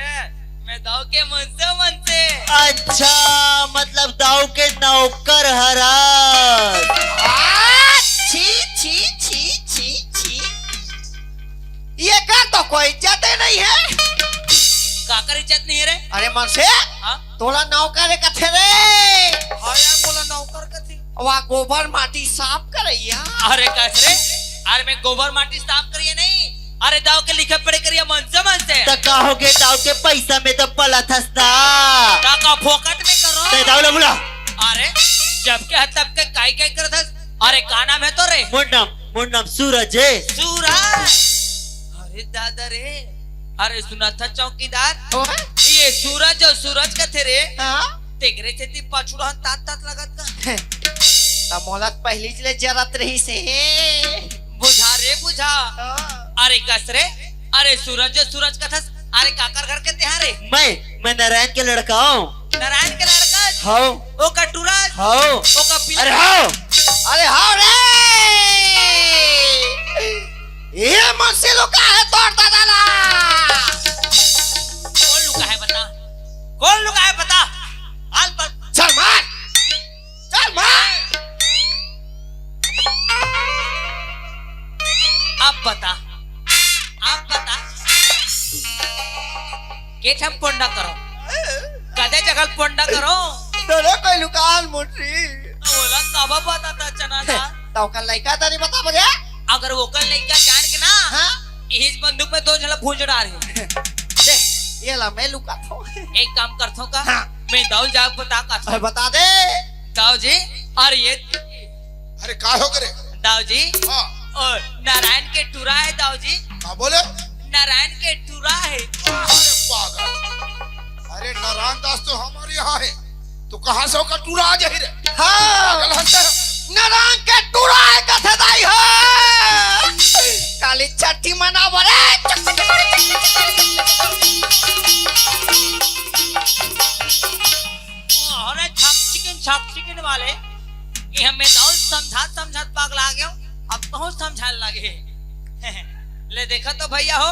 मैं दाऊ के मनसे मनसे। अच्छा, मतलब दाऊ के नौकर हरस। आ, छी, छी, छी, छी, छी। ये का तो कोई इज्जत ही नहीं है। काकर इज्जत नहीं है रे? अरे मनसे, हाँ? तोला नौकर कथे रे। हाँ यार, मोला नौकर कथे। वा गोबर माटी साफ करैया। अरे कस रे? अरे मैं गोबर माटी साफ करिया नहीं। अरे दाऊ के लिखे पढ़े करिया मनसे मनसे। त का होगे दाऊ के पैसा में त पलथस ना। त का फोकट में करो? ते दाऊ ला बुला। अरे जब के हद तब के काई काई करत हस? अरे का नाम हे तोर रे? मोर नाम, मोर नाम सूरज हे। सूरज। अरे दादा रे। अरे सुनत हस चौकीदार। ओए? ये सूरज अउ सूरज कथे रे। हाँ? तेकरे सेती पछुड़ा तात तात लगत का? त मोला पहिली ले जरत रहिस हे। बुझा रे बुझा। हाँ। अरे कस रे, अरे सूरज अउ सूरज कथस, अरे काकर घर के तेहा रे? मैं, मैं नारायण के लड़का हूँ। नारायण के लड़का? हाँ। ओ कटूरा? हाँ। ओ कपिला? अरे हाँ। अरे हाँ रे। अब बता, अब बता, के ठन पोंडा करो, कदे जगह पोंडा करो। तोरे कोई लुकान मुट्ठी। ओला काबर बताता चना दा? त ओकर लइका त नहीं बता बजे। अगर ओकर लइका जान के ना, हाँ? इस बंदूक में दो झला भूंज डार है। दे, ये ला मैं लुकाथो। एक काम करथो का? हाँ। मैं दाऊ जाग बता का अरे बता दे। दाऊ जी, और ये अरे का हो करे? दाऊ जी, हाँ। ओ नारायण के टूरा है दाऊ जी। का बोले? नारायण के टूरा है। अरे पागल, अरे नारायण दास तो हमारे यहाँ है, तो कहाँ से ओकर टूरा आ जाही रे? हाँ। पागल हंस। नारायण के टूरा है कथे दाई हो। काली छठी मनाबो रे। अरे छक चिकन, छक चिकन वाले, ये हमें दाऊ समझात समझात पागला गयो, अब कहूँ समझाए लगे। ले देखा तो भैया हो,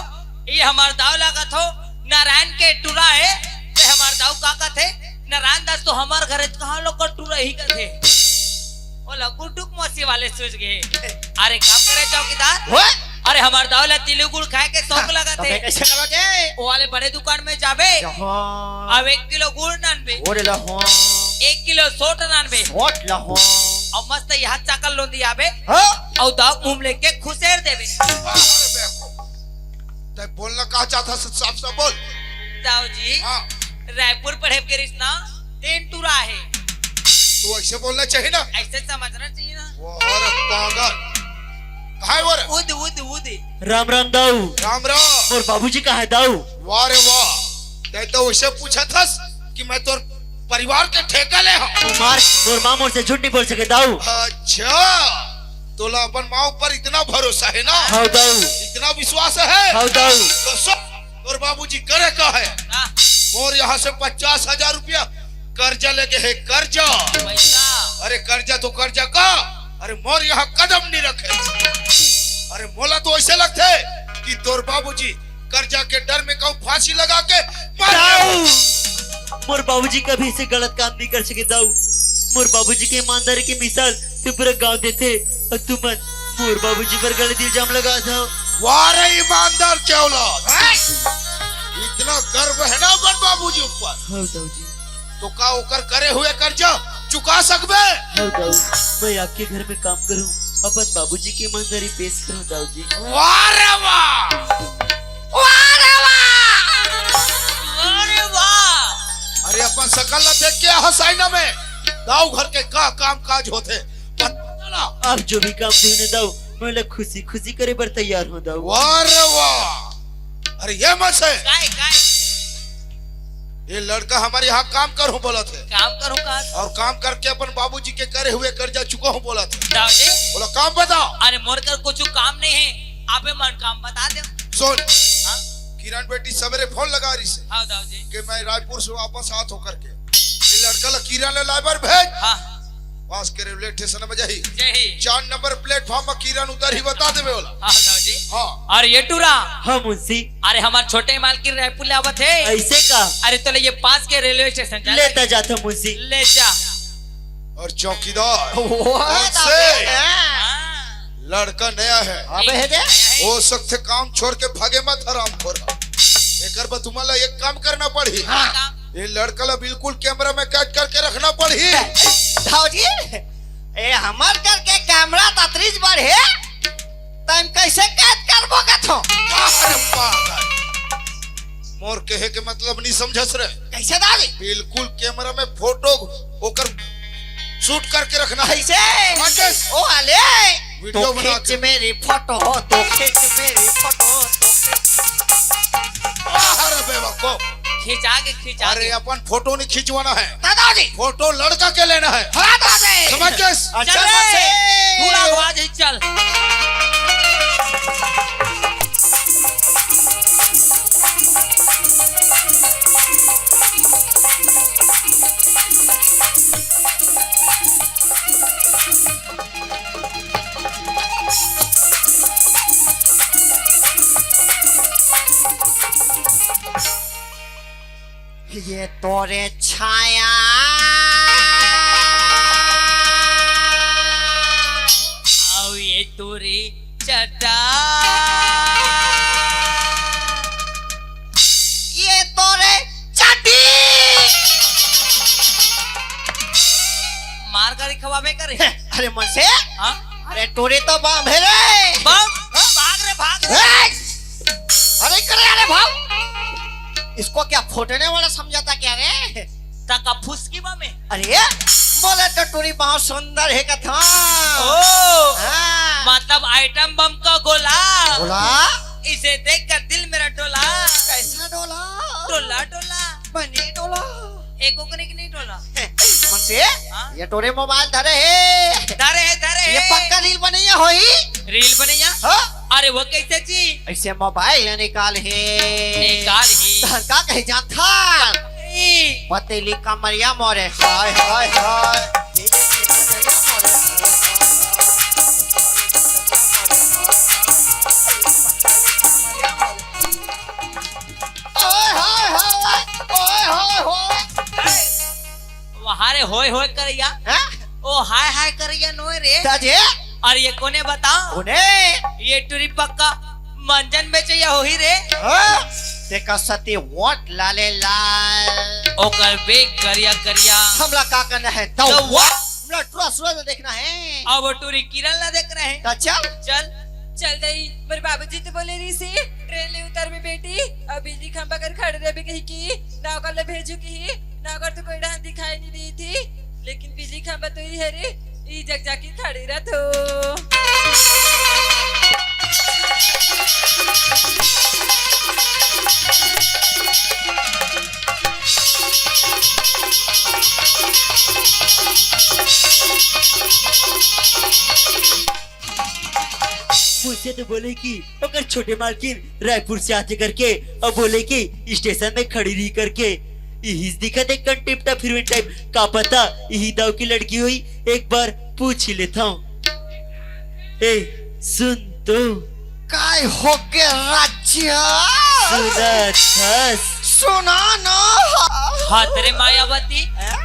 ये हमार दाऊ लागत हो, नारायण के टूरा है, ते हमार दाऊ का कथे, नारायण दास तो हमार घर है, कहाँ लोग का टूरा ही कथे। ओ ला गुड्डुक मौसी वाले सूझ गए। अरे काम करे चौकीदार। ओए! अरे हमार दाऊ ला तिली गुड़ खाए के शौक हाँ, लगत तो है। मैं कैसे करोगे? वो वाले बड़े दुकान में जाबे। जहाँ। अब एक किलो गुड़ नानबे। ओरे ला हाँ। एक किलो सोट नानबे। सोट ला हाँ। और मस्त यहाँ चाकल लोंदी आबे। हाँ। और दाऊ मुंह लेके खुसेर देबे। अरे बेवकूफ। तै बोलना का चाहता है, साफ साफ बोल। दाऊ जी, हाँ। रायपुर पढ़े के रिश्ता तेन टूरा है। तू ऐसे बोलना चाहिए ना। ऐसे समझना चाहिए ना। वाह रे पागल। कहाँ है वो रे? उद, उद, उद। राम राम दाऊ। राम राम। मोर बाबूजी कहाँ है दाऊ? वाह रे वाह। तै तो उसे पूछा था कि मैं तोर परिवार के ठेका ले हूँ। मार, मोर माँ मोर से झूठ नहीं बोल सके दाऊ। अच्छा, तोला अपन माँ ऊपर इतना भरोसा है ना? हाँ दाऊ। इतना विश्वास है? हाँ दाऊ। तो सुन, तोर बाबूजी करे का है? हाँ। मोर यहाँ से पचास हजार रुपया कर्जा लेके है, कर्जा। पैसा। अरे कर्जा तो कर्जा का, अरे मोर यहाँ कदम नहीं रखे। अरे मोला तो ऐसे लगते कि तोर बाबूजी कर्जा के डर में कहूँ फांसी लगा के मर गए। दाऊ! मोर बाबूजी कभी ऐसे गलत काम नहीं कर सके दाऊ। मोर बाबूजी के ईमानदारी के मिसाल तू पूरा गांव देथे और तू मन मोर बाबूजी पर गलत इल्जाम लगा दो। वाह रे ईमानदार के औलाद। हैं? इतना गर्व है ना अपन बाबूजी ऊपर। हाँ दाऊ जी। तो का ओकर करे हुए कर्जा चुका सकबे? हाँ दाऊ, मैं आपके घर में काम करूँ, अपन बाबूजी की ईमानदारी पेश करूँ दाऊ जी। वाह रे वाह। वाह रे वाह। वाह रे वाह। अरे अपन सकल ला देख के हंसाई ना में दाऊ घर के का काम काज होथे। पता ना। आप जो भी काम देने दाऊ, मैं ला खुशी खुशी करे बर तैयार हूँ दाऊ। वाह रे वाह। अरे ये मत से। काय, काय? ये लड़का हमारे यहाँ काम करूँ बोलत है। काम करूँ का? और काम करके अपन बाबूजी के करे हुए कर्जा चुका हूँ बोलत है। दाऊ जी। बोला काम बताओ। अरे मोर कर कुछ काम नहीं है, आपे मन काम बता दे। सुन। हाँ? किरण बेटी सवेरे फोन लगा रही से हाँ दाऊ जी। कि मैं रायपुर से वापस आत होकर के ये लड़का ला किरण ले लाए बर भेज। हाँ। पास के रेलवे स्टेशन में जाही। जाही। चार नंबर प्लेटफॉर्म में किरण उतर ही बता देवे वाला। हाँ दाऊ जी। हाँ। और ये टूरा। हाँ मुंशी। अरे हमार छोटे मालकिन रायपुर ले आवत है। ऐसे का? अरे तो ले ये पास के रेलवे स्टेशन जा। लेता जाता मुंशी। ले जा। और चौकीदार। वाह, उनसे। हाँ। लड़का नया है। अबे है दे। हो सकथे काम छोड़ के भागे मत हरामखोर। एकर बर तुम्हारा एक काम करना पड़ही। हाँ। ये लड़का ला बिल्कुल कैमरा में कैद करके रखना पड़ही। दाऊ जी, ए हमर करके कैमरा ततरीज बढ़े, तम कैसे कैद करबो कथो? अरे पागल, मोर कहे के मतलब नहीं समझस रे। कैसे दाऊ जी? बिल्कुल कैमरा में फोटो ओकर शूट करके रखना है। कैसे? राकेश। ओ आले। वीडियो तो बना खींच के। मेरी फोटो, तो खींच मेरी फोटो, तो खींच। अरे बेवकूफ। खींचा के, खींचा अरे के। अपन फोटो नहीं खिंचवाना है। दादा जी। फोटो लड़का के लेना है। हाँ दादा जी। समझ गए? अच्छा चल रे। से। थोड़ा आवाज ही चल। ये तोरे छाया। अउ ये तोरे टाटा। ये तो रे चड्डी। मार गाड़ी खवाबे करे। अरे मनसे, हाँ? अरे टूरी तो बम हे रे। बम? भाग रे, भाग रे। ए! अरे करे, अरे भाग। इसको क्या फूटने वाला समझा था क्या रे? तका फुसकी बम हे। अरे, बोले तो टूरी बहुत सुंदर हे कथा। ओ, हाँ। मतलब आइटम बम का गोला। गोला? इसे देखकर दिल मेरा डोला। कैसा डोला? डोला, डोला। बनी डोला। एको कने के नहीं डोला। हे, मनसे, हाँ? ये टूरी मोबाइल धरे हे। धरे हे, धरे ये हे। पक्का रील बनैया होही। रील बनैया? हाँ। अरे वो कैसे जी? ऐसे मोबाइल निकाल हे। निकाल ही। धन का कहे जाथा? ए। पतली कमरिया मोरे, हाय, हाय, हाय। ओए होए होए, ओए होए होए। वहाँ रे होए होए करैया। हैं? ओ हाय हाय करैया नोए रे। ताजे? अउ ये कोने बताओ? कोने? ये टूरी पक्का मंजन बेचैया होही रे। हाँ? तेका सती वोट लाले लाल। ओकर बेग करिया करिया। हमला का करना हे? दौवा। दौवा। हमला टूरा सूरज ला देखना हे। अब वो टूरी किरण ला देखना हे। त चल। चल। चल दई, मोर बाबूजी तो बोले रहिसे, ट्रेन ले उतरबे बेटी, अउ बिजली खंभा कर खड़े रहिबे कहिके, नौकर ला भेजहूँ कहिके, नौकर तो कोई डहन दिखाई नहीं दी थी, लेकिन बिजली खंभा तो ही हे रे, ई जग जाके खड़े रहिथे। मुझसे तो बोले कि ओकर छोटे मालकिन रायपुर से आथे करके, अउ बोले कि स्टेशन में खड़ी रही करके। इहिस दिखत हे कन टिप टॉप हीरोइन टाइप, का पता इही दाव की लड़की होही, एक बार पूछ ही लेथंव। ए, सुन तो। काय होगे राजा? सुनत हस? सुना ना। हत रे मायावती। हैं?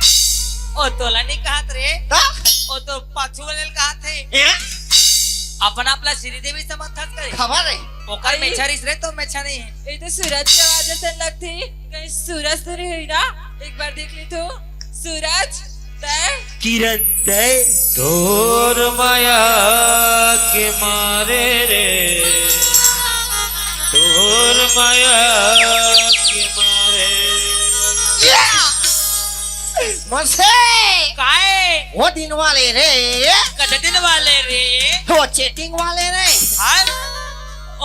ओ तोला नहीं कहत रे। हाँ? ओ तो पाछू वाले ल कहत हे। हैं? अपना अपना श्रीदेवी समझत हस करे। खबर हे। ओकर आई। मेछा रिहिस रे, तो मेछा नहीं हे। ये तो सूरज के आवाज असन लगथे। कहीं सूरज तो नहीं होही ना? एक बार देख ले तो। सूरज, तय? किरण, तय? तोर माया के मारे रे, तोर माया के मारे। या! मनसे! काय? वो दिन वाले रे। कते दिन वाले रे? वो चेटिंग वाले रे। हाँ?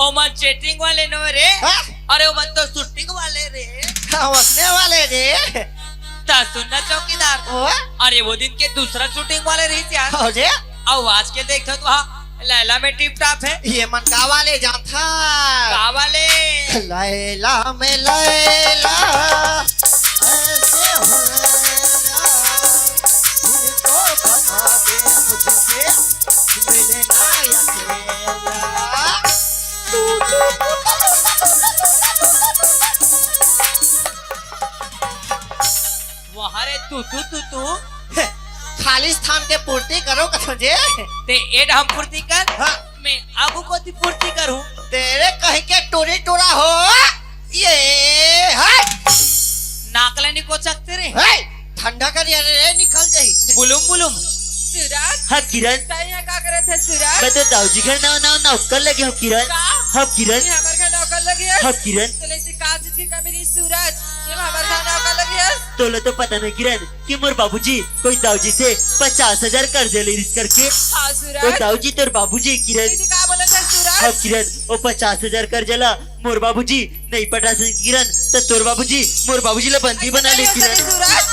ओमन चेटिंग वाले नोहे रे। हाँ? अरे ओमन तो शूटिंग वाले रे। हाँ, वसने वाले रे। त सुन ना चौकीदार। ओ? अरे वो दिन के दूसरा शूटिंग वाले रहिस यार। हो जे? अउ आज के देखत हस तो हाँ, लैला में टिप टॉप हे। ये मन का वाले जाथा? का वाले? लैला में लैला, ऐसे हो लैला, तुमको बता दे मुझसे, मिलना अकेला। वाह रे, तू, तू, तू, तू। हे, खाली स्थान के पूर्ति करो कथों जे। ते ए डहम पूर्ति कर, हाँ। मैं आगू कोती पूर्ति करूँ। तेरे कहीं के टूरी टूरा हो, ये है। नाक ले निको चकते रे। हे, ठंडा कर यार रे, निकल जाही। बुलुम, बुलुम। सूरज। हाँ, किरण। तैं यहाँ का करत हस सूरज? मैं तो दाऊजी घर नवा, नवा नौकर लगे हूँ, किरण। का? हाँ, किरण। ये हमर घर नौकर लगे हस? हाँ, किरण। तोला ऐसी का चीज की कमी रही सूरज, ये हमर घर नौकर लगे हस? तोला तो पता नहीं, किरण, कि मोर बाबूजी कोई दाऊजी से पचास हजार कर्जा ले रिहिस करके। हाँ, सूरज। वो दाऊजी तोर बाबूजी, किरण। दीदी का बोलत हस सूरज? हाँ, किरण, वो पचास हजार कर्जा ला मोर बाबूजी नहीं पटा सके किरण, त तोर बाबूजी मोर बाबूजी ला बंदी बना ले किरण।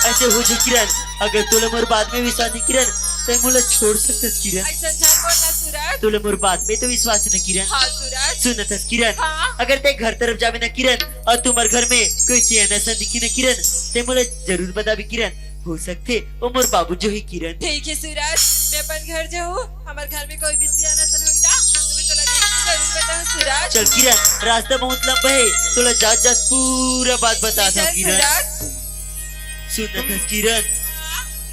ऐसे हो जे किरण, अगर तोला मोर बात में विश्वास नहीं किरण, त मोला छोड़ सकथस किरण। ऐसा झन बोलना सूरज। तोला मोर बात में तो विश्वास नहीं किरण। हाँ सूरज। सुनत हस किरण, हाँ। अगर ते घर तरफ जाबे ना किरण, अउ तुम्हर घर में कोई चैन असन दिखी ना किरण, ते मोला जरूर बताबे किरण। हो सकथे, वो मोर बाबूजी होही किरण। ठीक हे सूरज, मैं अपन घर जाहूँ, हमर घर में कोई भी सियान असन होही ना, त मैं तोला देख के जरूर बताहूँ सूरज। चल किरण, रास्ता बहुत लंबा हे, तोला जात जात पूरा बात बताथंव किरण। सूरज। सुनत हस किरण,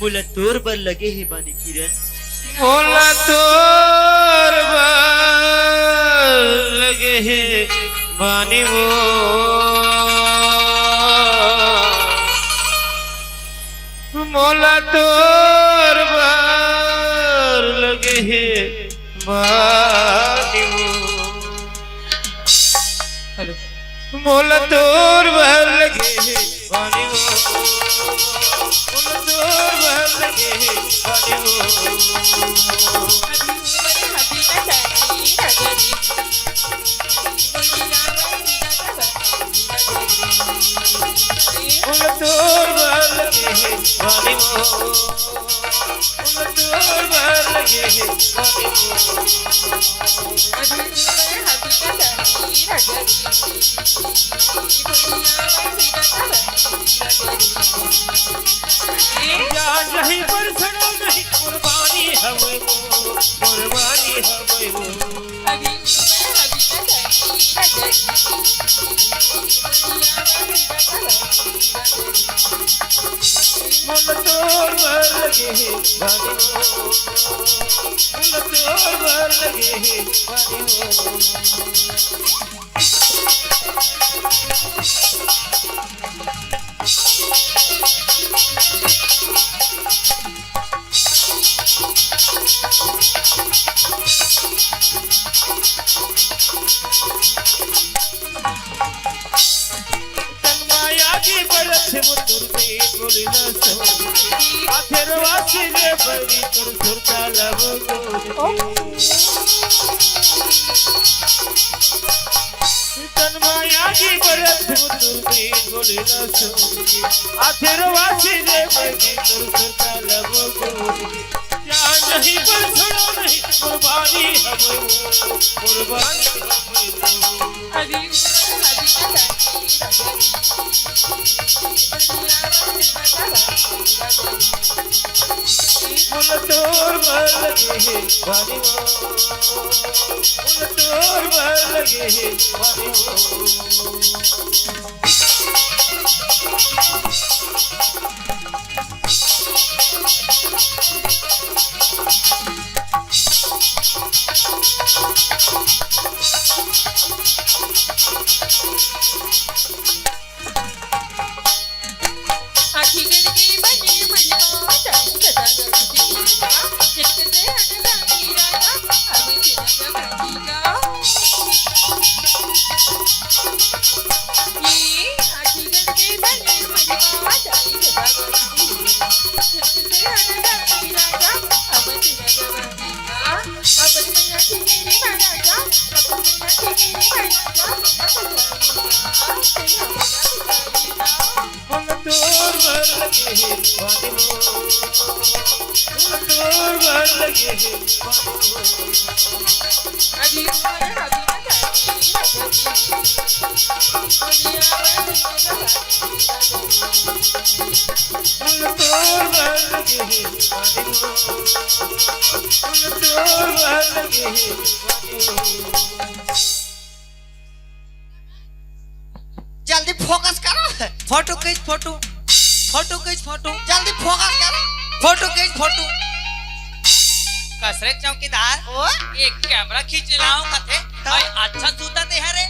मोला तोर बर लगे हे बानी किरण। मोला तोर बर हे बानी वो, मोला तोर बर लगे हे बानी वो। हेलो। मोला तोर बर लगे हे बानी वो, मोला तोर बर लगे हे बानी वो। मोला तोर बर लगे हे बानी वो, मोला तोर बर लगे हे बानी वो। जान नहीं पर सड़ो नहीं, कुर्बानी हवे वो, कुर्बानी हवे वो। मोला तोर बर लगे हे बानी वो, मोला तोर बर लगे हे बानी वो। तन माया की बरत मुतुर में बोली ना सो। आखिर वासी रे बड़ी तुर सुरता लबो। तन माया की बरत मुतुर में बोली ना सो। आखिर वासी रे बड़ी तुर सुरता लबो। जान नहीं पर छोड़ो नहीं, कुर्बानी हवे वो, कुर्बानी हवे वो। मोला तोर बर लगे हे बानी वो, मोला तोर बर लगे हे बानी वो। मोला तोर बर लगे हे बानी वो, मोला तोर बर लगे हे बानी वो। मोला तोर बर लगे हे बानी वो, मोला तोर बर लगे हे बानी वो। जल्दी फोकस करो। फोटो खींच, फोटो। फोटो खींच, फोटो। जल्दी फोकस करो। फोटो खींच, फोटो। कस रे चौकीदार? ओ? एक कैमरा खींच लाओ कथे। हाँ। भाई, अच्छा सूता ते हरे।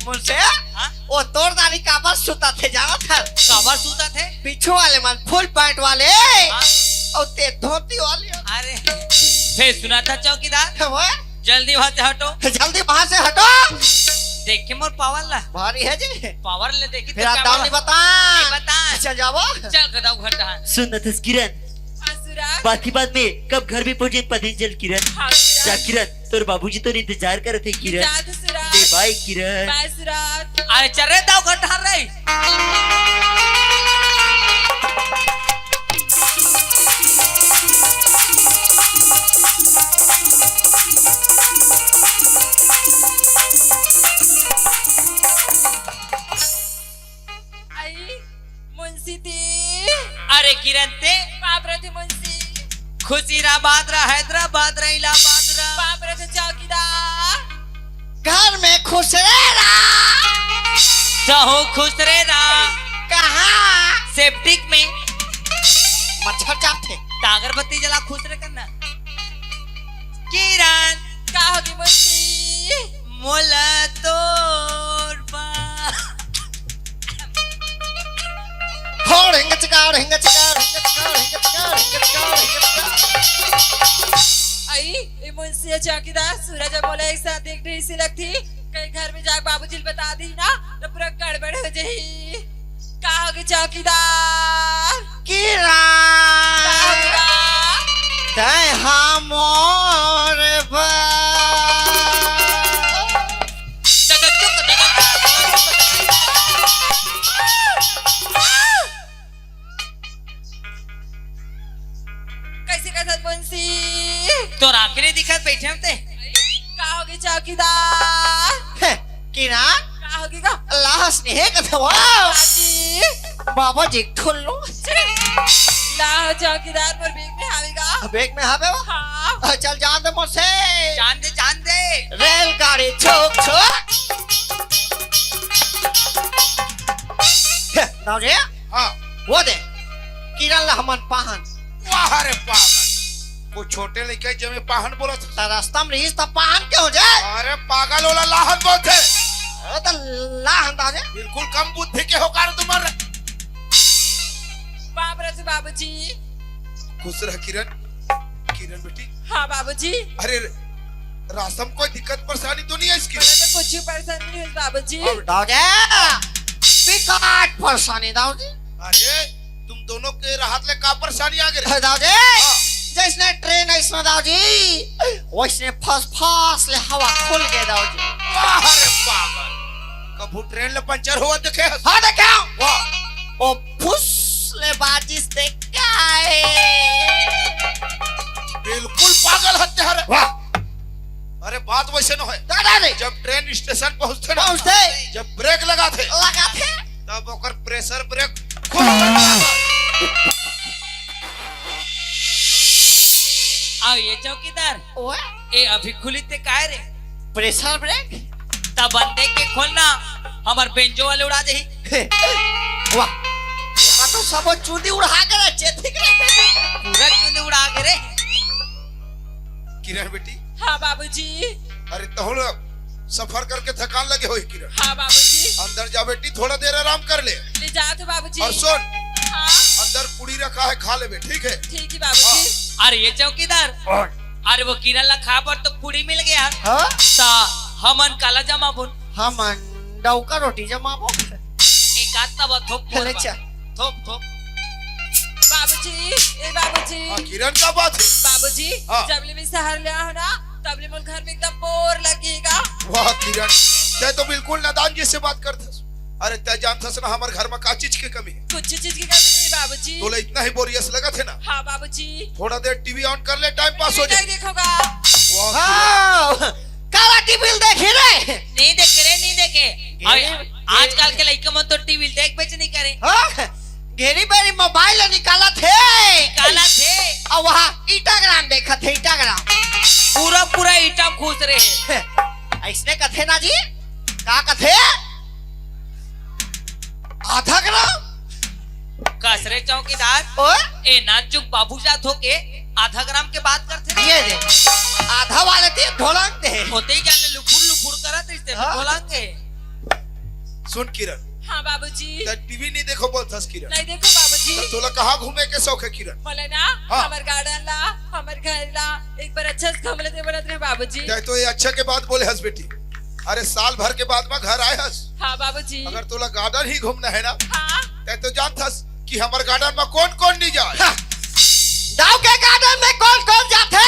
मुझसे? हाँ? वो तोर दानी काबर सूता थे, जाना था? काबर सूता थे? पीछू वाले मन, फुल पैंट वाले। हाँ। और ते धोती वाले। अरे, फिर सुना था चौकीदार? वो? जल्दी वहां से हटो। जल्दी वहां से हटो। देखे मोर पावर ला। भारी है जी। पावर ले देखी फिर तो आप क्या दाम बोला? नहीं बता। नहीं बता। चल जाओ। चल गदाऊ घटा। सुन न तस किरण। हाँ, सुराज। बात ही बात में कब घर में पहुंचे पता नहीं चल किरण। हाँ, सुराज। जा किरण, तोर बाबूजी तो इंतजार करत हे किरण। जा तो सुराज। ले बाय किरण। बाय सुराज। अरे चल रे दाऊ घटा रे। आई, मुंशी ती। अरे किरण ते। बाप रे ती मुंशी। खुशी रा बात रा, हैदराबाद रा, इलाहाबाद रा। बाप रे ती चौकीदार। घर में खुश रे रा। सहू खुश रे रा। कहाँ? सेप्टिक में। मच्छर चाबथे। त अगरबत्ती जला खुश रे करना। किरण। का होगी मुंशी? मोला से चौकीदार सूरज अउ मोला एक साथ देख रही से लगती। कहीं घर में जाके बाबूजी ल बता दी ना, तो पूरा गड़बड़ हो जाही। का होगे चौकीदार? किरण, का होगे? तै हा मोर बा। कैसे कैसे मुंशी? तोर आँखी नहीं दिखत, बैठे हम ते। का होगे चौकीदार? हे, किरण? का होगे गा? लाहस नहीं हे कथे वो। बाबा जी। बाबा जी ठुल्लो। लाह चौकीदार, मोर बैग में हावे गा। बैग में हावे वो? हाँ। अ, चल जान दे मोर से। जान दे, जान दे। रेलगाड़ी छोक छोक। हे, दाऊ जी। हाँ। वो दे, किरण ला हमन पाहन। वाह रे पागल, वो छोटे लइका जमे पाहन बोलत हे। त रास्ता में रहिस त पाहन के हो जाए? अरे पागल, ओला लाहन बोलथे। अरे त लाहन दाऊ जी। बिल्कुल कम बुद्धि के हो का रे तुमन। बाप रे बाबूजी। खुश रह किरण। किरण बेटी। हाँ बाबूजी। अरे रास्ता में कोई दिक्कत परेशानी तो नहीं है इसकी? बोला तो कुछ भी परेशानी नहीं है बाबूजी। अब दाऊ जी, बिकट परेशानी दाऊ जी। अरे तुम दोनों के रहत ले का परेशानी आ गे रे? दाऊ जी, हाँ। जैसने ट्रेन अइसने दाऊ जी, वैसने फस फस ले हवा खुल गे दाऊ जी। वाह रे पागल, कभू ट्रेन ले पंचर होवत देखे हस? हाँ देखे हँव। वाह। ओ फुस ले बाजिस ते काय? बिल्कुल पागल हत्या रे। वाह। अरे बात वैसे न होय। दादा रे। जब ट्रेन स्टेशन पहुंचथे ना, पहुंचथे। जब ब्रेक लगाथे, लगाथे। तब ओकर प्रेशर ब्रेक खुल जाथे। अउ ये चौकीदार, ओए? ए अभी खुली ते काय रे? Pressure brake? त बंदे के खोलना, हमर बेंजो वाले उड़ा देही। हे, वाह, ओकर तो सबो चूंदी उड़ा के रे, चेती के। पूरा चूंदी उड़ा के रे। किरण बेटी। हाँ बाबूजी। अरे तहु ला सफर करके थकान लगे होही किरण। हाँ बाबूजी। अंदर जा बेटी, थोड़ा देर आराम कर ले। ले जात हँव बाबूजी। और सुन, हाँ। अंदर पूड़ी रखा है, खा लेबे, ठीक है? ठीक है बाबूजी। हाँ। अरे ये चौकीदार, अरे वो किरण ला खाए बर तो पूड़ी मिल गे। हाँ? त हमन काला जमाबोन? हमन डौका रोटी जमाबो। एक आध तवा थोप बोल ले बा। चल। थोप, थोप। बाबूजी, ए बाबूजी। हाँ, किरण, का बात है? बाबूजी, हाँ। जब ले मैं शहर ले आए हँव ना, तब ले मोर घर में एकदम बोर लगेगा। वाह किरण, तैं तो बिल्कुल नादान जैसे बात करथस। अरे तैं जानथस ना हमर घर में का चीज के कमी है? कुछ चीज की कमी नहीं बाबूजी। तोला इतना ही बोरियस लगत है ना? हाँ बाबूजी। थोड़ा देर टीवी on कर ले, टाइम पास हो जाए। नहीं देखोगा। वाह किरण। हाँ, काला टीवी ल देखी रे। नहीं देखे रे, नहीं देखे। घेरी, अरे, आजकल के लइका मन तो टीवी ल देखबेच नहीं करे। हाँ? घेरी बेरी मोबाइल ल निकालत हे। निकालत हे। अउ वहाँ Instagram देखत हे, Instagram। पूरा, पूरा ईटा घुस रहे। अइसने कथे ना जी? का कथे? आधा ग्राम? कस रे चौकीदार। ओए? ए नानचुक बाबू जात हो के आधा ग्राम के बात करथे रे। ये दे, आधा वाले ते ढोलंग दे। होते ही जाने लुफुर लुफुर करत रहिस ते हाँ। ढोलंग के। सुन किरण। हाँ बाबूजी। तैं टीवी नहीं देखो बोलथस किरण। नहीं देखो बाबूजी। त तोला कहाँ घूमे के शौक है किरण? बोले ना, हाँ। हमर गार्डन ला, हमर घर ला, एक बार अच्छा से घूम लेते बोलत रहे बाबूजी। तैं तो ये अच्छा के बात बोले हस बेटी। अरे साल भर के बाद में घर आए हस। हाँ बाबूजी। अगर तोला गार्डन ही घूमना है ना, हाँ। तैं तो जानथस कि हमर गार्डन में कौन कौन नहीं जाए। हाँ। दाऊ के गार्डन में कौन कौन जाथे?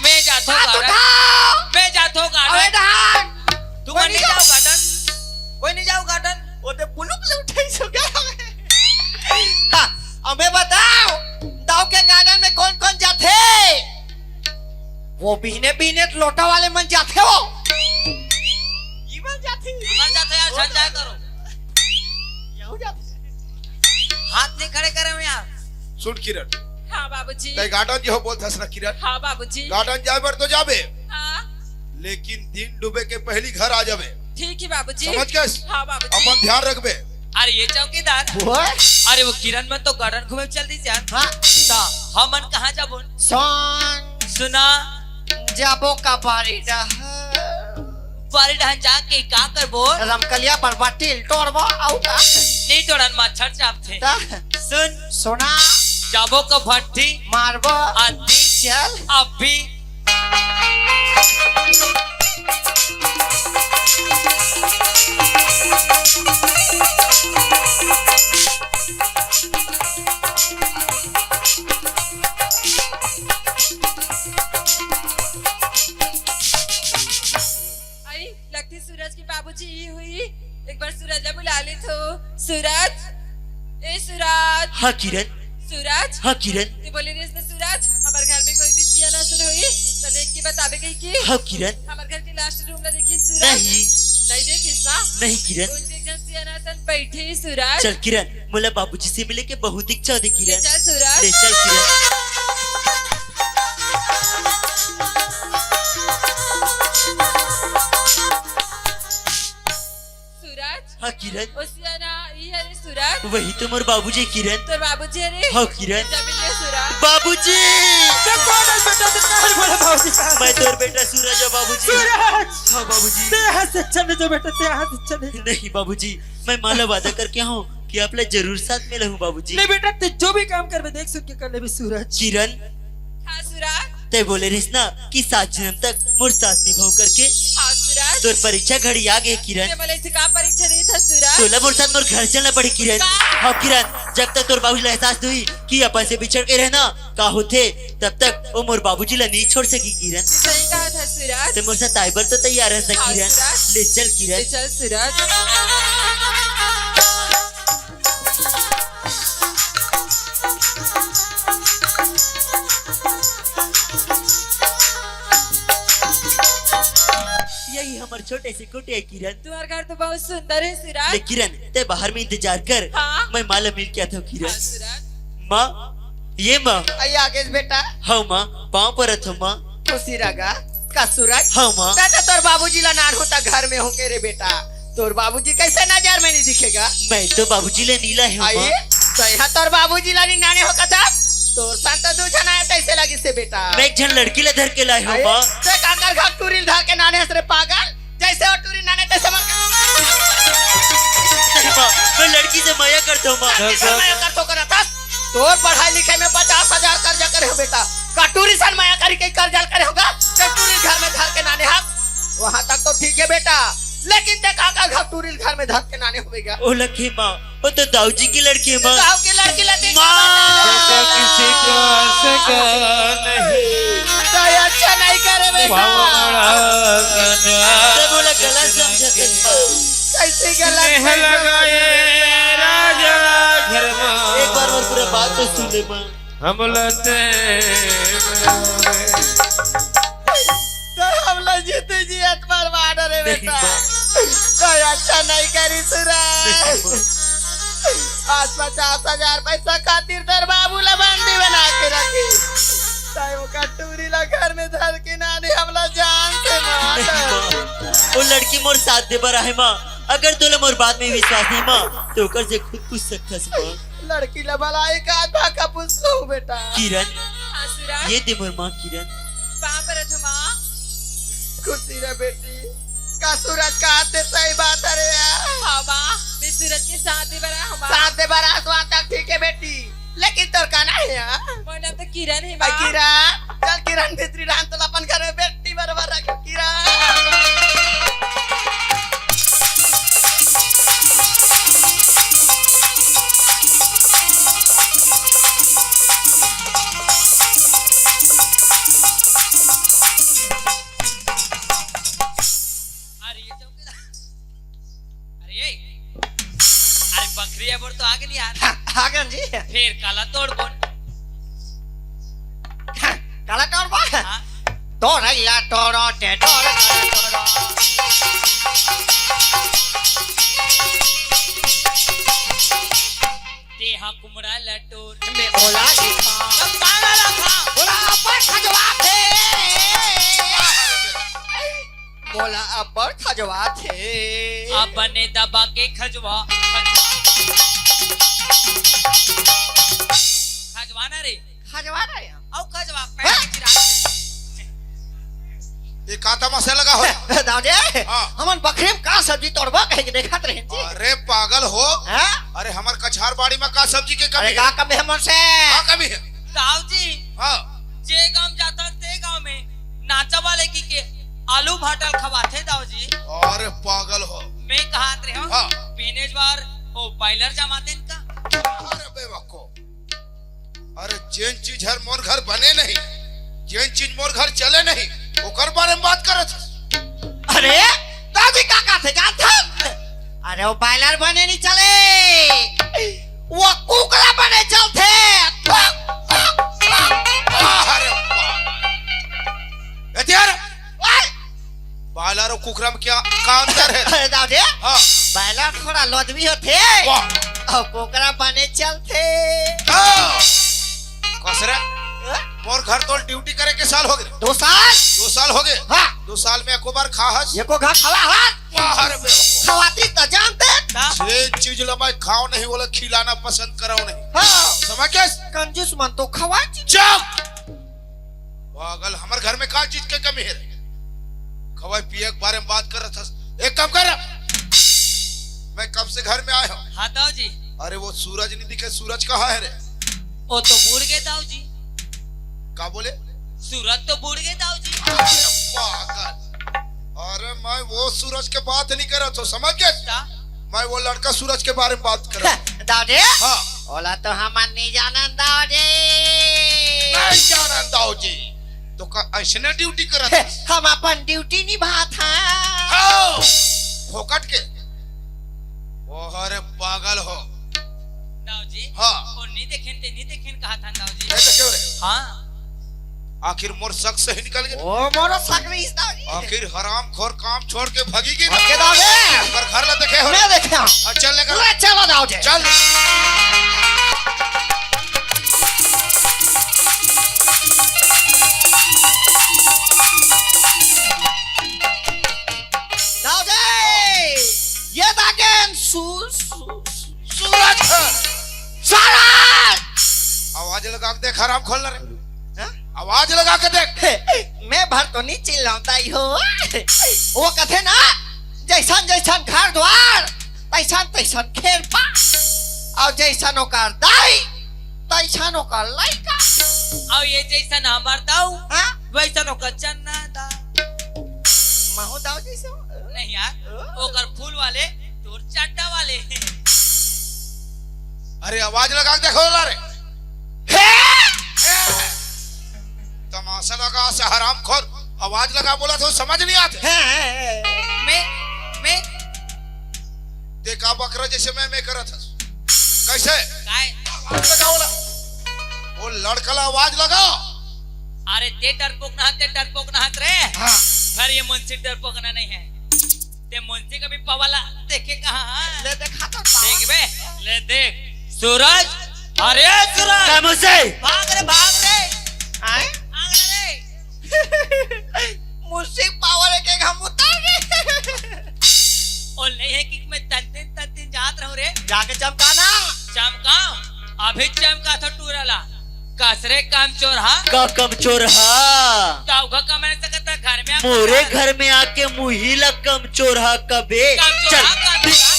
मैं जाथो हाथ गार्डन। उठाओ। मैं जाथो गार्डन। अबे धान। तुम कोई नहीं नहीं जाओ जाओ। गार्डन। कोई नहीं जाओ गार्डन। वो तो बुलुक ले उठाई सो गया। हाँ, अबे बताओ, दाऊ के गार्डन में कौन कौन जाथे? वो बीने बीने लोटा वाले मन जाथे वो। ई मन जाथे। मन जाथे यार, झन जाए करो। यहू जाथे। हाथ नहीं खड़े करे हो यार। सुन किरण। हाँ बाबूजी। तैं गार्डन जो बोलथस ना किरण। हाँ बाबूजी। गार्डन जाए बर तो जाबे। हाँ। लेकिन दिन डूबे के पहली घर आ जाबे। ठीक है बाबूजी। समझ गए? हाँ बाबूजी। अपन ध्यान रखबे। अरे ये चौकीदार। ओए? अरे वो किरण मन तो गार्डन घूमे चल दी जान। हाँ। त हमन कहाँ जाबो? सुन। सुना। जाबो का बारी डहर। बारी डहर जाके का करबो? रमकलिया बरबट्टी ल टोरबो, अउ का? नहीं टोरन, मच्छर चाबथे। त? सुन। सुना। जाबो का भट्टी? मारबो। अद्दी? चल। अभी। आई, लगथे सूरज के बाबूजी ई होही। एक बार सूरज ला बुला लेथों। सूरज, ए सूरज। हाँ किरण। सूरज। हाँ किरण। ते बोले रेहेस ना सूरज, हमर घर में कोई भी सियान आसन होही त देख के बताबे कहिके। हाँ किरण। हमर घर के last room ला देखिस सूरज? नहीं। नहीं देखिस ना? नहीं किरण। ओती एक झन सियान आसन बइठे हे सूरज। चल किरण, मोला बाबूजी से मिले के बहुत इच्छा होथे किरण। ले चल सूरज। ले चल किरण। सूरज। हाँ किरण। ओ सियान, ई हरे सूरज। वही तो मोर बाबूजी किरण। तोर बाबूजी हरे? हाँ किरण। जा मिल ले सूरज। बाबूजी। ते कोन हस बेटा, ते काबर बोले बाबूजी? मैं तोर बेटा सूरज हँव बाबूजी। सूरज। हाँ बाबूजी। ते यहाँ से चले जा बेटा, ते यहाँ से चले जा। नहीं बाबूजी, मैं माँ ला वादा करके आए हँव कि आप ला जरूर साथ में रहूँ बाबूजी। नहीं बेटा, ते जो भी काम करबे देख सुन के कर लेबे सूरज। किरण। हाँ सूरज। ते बोले रहिस ना कि सात जनम तक मोर साथ निभाहूँ करके। हाँ सूरज। तोर परीक्षा घड़ी आ गे किरण। ते मोला अइसे का परीक्षा देत हस सूरज? तोला मोर साथ मोर घर चलना पड़ही किरण। का? हाँ किरण, जब तक तोर बाबूजी ला एहसास नइ होही कि अपन से बिछड़ के रहना का होथे, तब तक ओ मोर बाबूजी ला नइ छोड़ सकही किरण। ते सही कहत हस सूरज। ते मोर साथ आए बर तो तैयार हस ना हाँ किरण। सूरज। ले चल किरण। ले चल सूरज। यही हमर छोटे से कुटिया किरण। तुम्हार घर तो बहुत सुंदर है सूरज। ले किरण, ते बाहर में इंतजार कर। हाँ। मैं माँ ला मिल के आथँव किरण। हाँ सूरज। माँ, ए माँ। अई आगेस बेटा। हव माँ, पाँव परत हँव माँ। खुशी रह गा। का सूरज? हव माँ। त तोर बाबूजी ला नानहूँ त घर में हों के रे बेटा। तोर बाबूजी कइसे नजर में नइ दिखे गा? मैं तो बाबूजी ला नइ लाए हँव माँ। त इहाँ तोर बाबूजी ला नइ नाने हों कथस? तोर सन तो दू झन आए तइसे लगिस हे बेटा। मैं एक झन लड़की ला धर के लाए हँव माँ। ते काकर घर टूरी ला धर के नाने हस रे पागल? जइसे ओ टूरी नाने तइसे मर नहीं माँ, मैं लड़की से मया करथँव माँ। लड़की से मया करथँव करथस? तोर पढ़ाई लिखाई में पचास हजार कर्जा करे हँव बेटा। का टूरी सन मया करी के कर्जा करे हँव गा? ते टूरी घर में धर के नाने हस, वहाँ तक तो ठीक है बेटा, लेकिन ते काकर घर टूरी घर में धर के नाने हस गा? ओ लखे माँ, ओ तो दाऊ जी की लड़की हे माँ। दाऊ की लड़की लगे। माँ। जैसा किसी का सगा नहीं। तो अच्छा नहीं करे बेटा। पावड़ा कन्या। ते मोला गलत समझत हस माँ। कइसे गलत? स्नेह लगाए राजा घर में। एक बार मोर पूरा बात तो सुन ले माँ। हम लते तो हम लोग जीते जी अतबार मार रे बेटा। तो अच्छा नहीं करी सूरज। आज पचास हजार पैसा खातिर तोर बाबू ला बंदी बना के रखी। तो ओकर टूरी ला घर में धर के नाने हमला जान से मार। ओ लड़की मोर साथ दे बर आहे माँ, अगर तोला मोर बात में विश्वास नहीं माँ, तो ओकर से खुद पूछ सकथस माँ। लड़की ला बलाए का आधा का पूछ लो बेटा। किरण, हाँ, सूरज। ये दे मोर माँ किरण। पाँव परत हँव माँ। खुशी रह बेटी। का सूरज का आते सही बात हरे यार। हाँ माँ, मैं सूरज के साथ दे बरा हूँ माँ। साथ दे बरा हस वहाँ तक ठीक है बेटी, लेकिन तोर का नाम है यार? मोर नाम तो किरण है माँ। किरण, चल किरण भीतरी रहन तो अपन घर में बेटी बरोबर रख। अरे ये चौकीदार, अरे ये, अरे बखरी अबोर तो आगे नहीं आ रहा। आगे जी। फिर काला तोड़ बोल। काला तोड़ बोल। हाँ। तोड़ैया तोड़ो, टेटोर तोड़ो। तेहा कुमड़ा लटोर। में ओला दिखा। तब काला रखा। ओला अब्बड़ खजवाथे। ओला अब्बड़ खजवाथे। अब बने दबा के खजवा। खजवा ना रे। खजवा ना रे। अउ खजवा, हाँ? पैर की चिराग। ये का तमाशा लगा हो? दाऊजी, हाँ। हमन बखरी में का सब्जी तोड़बो कहे के देखत रहे जी। अरे पागल हो। हाँ? अरे हमर कछार बाड़ी में का सब्जी के कमी अरे है? का कमी है हमसे? का कमी है? दाऊजी, हाँ। जे गांव जाता ते गांव में नाचा वाले की के आलू भाटल खवाथे दाऊ जी। अरे पागल हो। मैं कहत रहे हूँ, हाँ। पीने बार वो बॉयलर जमाते इनका। अरे बेवकूफ। अरे जेन चीज हर मोर घर बने नहीं, जेन चीज मोर घर चले नहीं, ओकर बारे में बात करत हस। अरे दादी का कहथे जानत हस? अरे वो बॉयलर बने नहीं चले, वो कुकरा बने चलथे। अरे बाप। ए, यार, बॉयलर और कुकरा में क्या, का अंतर है? अरे दाऊ जी, हाँ। बॉयलर थोड़ा लोदवी होथे, वाह। और कुकरा बने चलथे। हाँ। कसरे, हाँ? मोर घर तोल ड्यूटी करे के साल हो गए। दो साल? दो साल हो गए। हाँ। दो साल में एको बार खा हस? एको घा खवा हस? वाह रे बेवकूफ। खवाती त जानते। का? जे चीज ला मैं खाओ नहीं, वो ला खिलाना पसंद करो नहीं। हाँ। समझ के? कंजूस मन तो खवा चीज। चुप। पागल, हमर घर में का चीज के कमी है रे? खवाए पिए के बारे में बात करत हस। एक काम कर, मैं कब से घर में आए हूँ। हाँ दाऊ जी। अरे वो सूरज नहीं दिखे, सूरज कहाँ है रे? वो तो बूड़ गए दाऊ जी। का बोले? सूरज तो बूड़ गए दाऊ जी। अरे पागल, अरे मैं वो सूरज के बात नहीं करत हूँ, समझ गए? का? मैं वो लड़का सूरज के बारे में बात करत हूँ। दाऊ जी? हाँ। ओला तो हमन नहीं जानन दाऊ जी। नहीं जानन दाऊ जी। तो का ऐसने ड्यूटी करत हस? हम अपन ड्यूटी निभात हन। आओ, फोकट के। ओह रे पागल हो। दाऊ जी, हाँ। वो नहीं देखेन ते नहीं देखेन कहत हन दाऊ जी। नहीं देखे रे। हाँ। आखिर मोर शक सही निकल गया। ओ मोरो शक नहीं इस दाऊ जी। आखिर हरामखोर काम छोड़ के भागी की ना। ओके दाऊ जी। पर घर ला देखे हो। मैं देखे हूँ। हाँ, चल लेकर। ले चलो दाऊ जी। चल। दाऊ जी, ये दागेन सु-, सु-, सूरज। सूरज। आवाज लगा के देख, हराम खोल रे। हाँ? आवाज लगा के देख। मैं भर तो नहीं चिल्लाता ही हो। वो कथे ना, जैसन जैसन घर द्वार, तैसन तैसन खेल पा। और जैसन ओकर दाई, तैसन ओकर लइका। और ये जैसन हमार दाऊ, हाँ? वैसन ओकर चन्ना दाऊ। महू दाऊ जैसे हो? नहीं यार, ओ। ओकर फूल वाले, तोर चड्डा वाले। अरे आवाज लगा के देखो ला रे। हे! तमाशा लगा से हरामखोर, आवाज लगा बोला तो समझ नहीं आते। हे! मैं, मैं देखा बकरा जैसे मैं, मैं करत हस। कैसे? काय? आवाज लगाओ ला। वो लड़का ला आवाज लगाओ। अरे ते डरपोक ना, ते डरपोक ना रे। हाँ। पर ये मुंशी डरपोक ना नहीं है। ते मुंशी कभी पवाला देखे कहाँ है? ले देखा तो पावा। देख बे, ले देख। सूरज, अरे सूरज। नमस्ते। भाग रे, भाग रे। आए? भाग रे। मुंशी पावर एक एक हम उतार गए। और नहीं है कि मैं तन दिन, तन दिन जात रहूं रे। जाके चमकाना। चमकाओ, अभी चमका था टूरा ला। कसरे कमचोरहा। का कमचोरहा? तौघा कमाने सकता घर में आके मोरे घर में आके मुही ला कमचोरहा कबे। कमचोरहा, चल। कमचोरहा।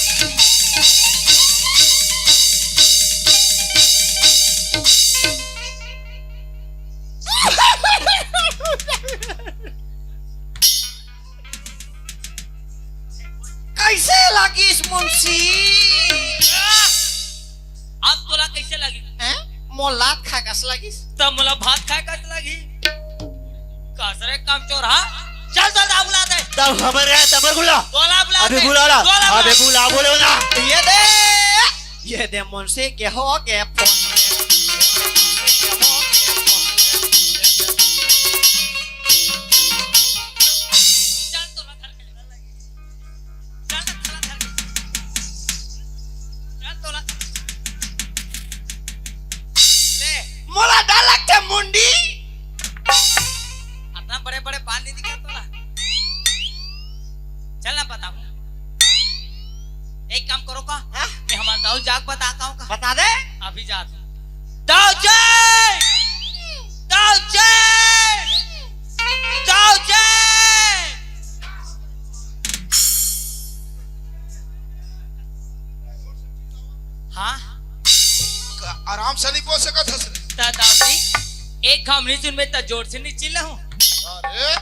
कैसे लगिस मुंशी? अब तोला कैसे लगी? हैं? मोर लात खाए कस लगिस। तब मोला भात खाए कस लगी। कसरे कमचोरहा। चल, चल, दा बुला दे। तब हमर है, तमर बुला। बोला, बुला अभी दे। बुला ला। बोला, अबे बुला। बुला, बोलो ना। ये दे, ये दे मुंशी के हो के फोन। चल, तोला धर के ले। ले। मोला डर लगथे मुंडी। अतना बड़े बड़े बाल नहीं दिखा तोला। चल ना बताऊं। एक काम करो का? हाँ? मैं हमार दाऊ जाग बता का हूँ का? बता दे। अभी जा तू। दाऊ जी! दाऊ जी! दाऊ जी! हाँ? आराम से नहीं बोल सकत हस रे। त दाऊ जी, एक घाव नहीं सुन में त जोर से नहीं चिल्ला हूँ। अरे,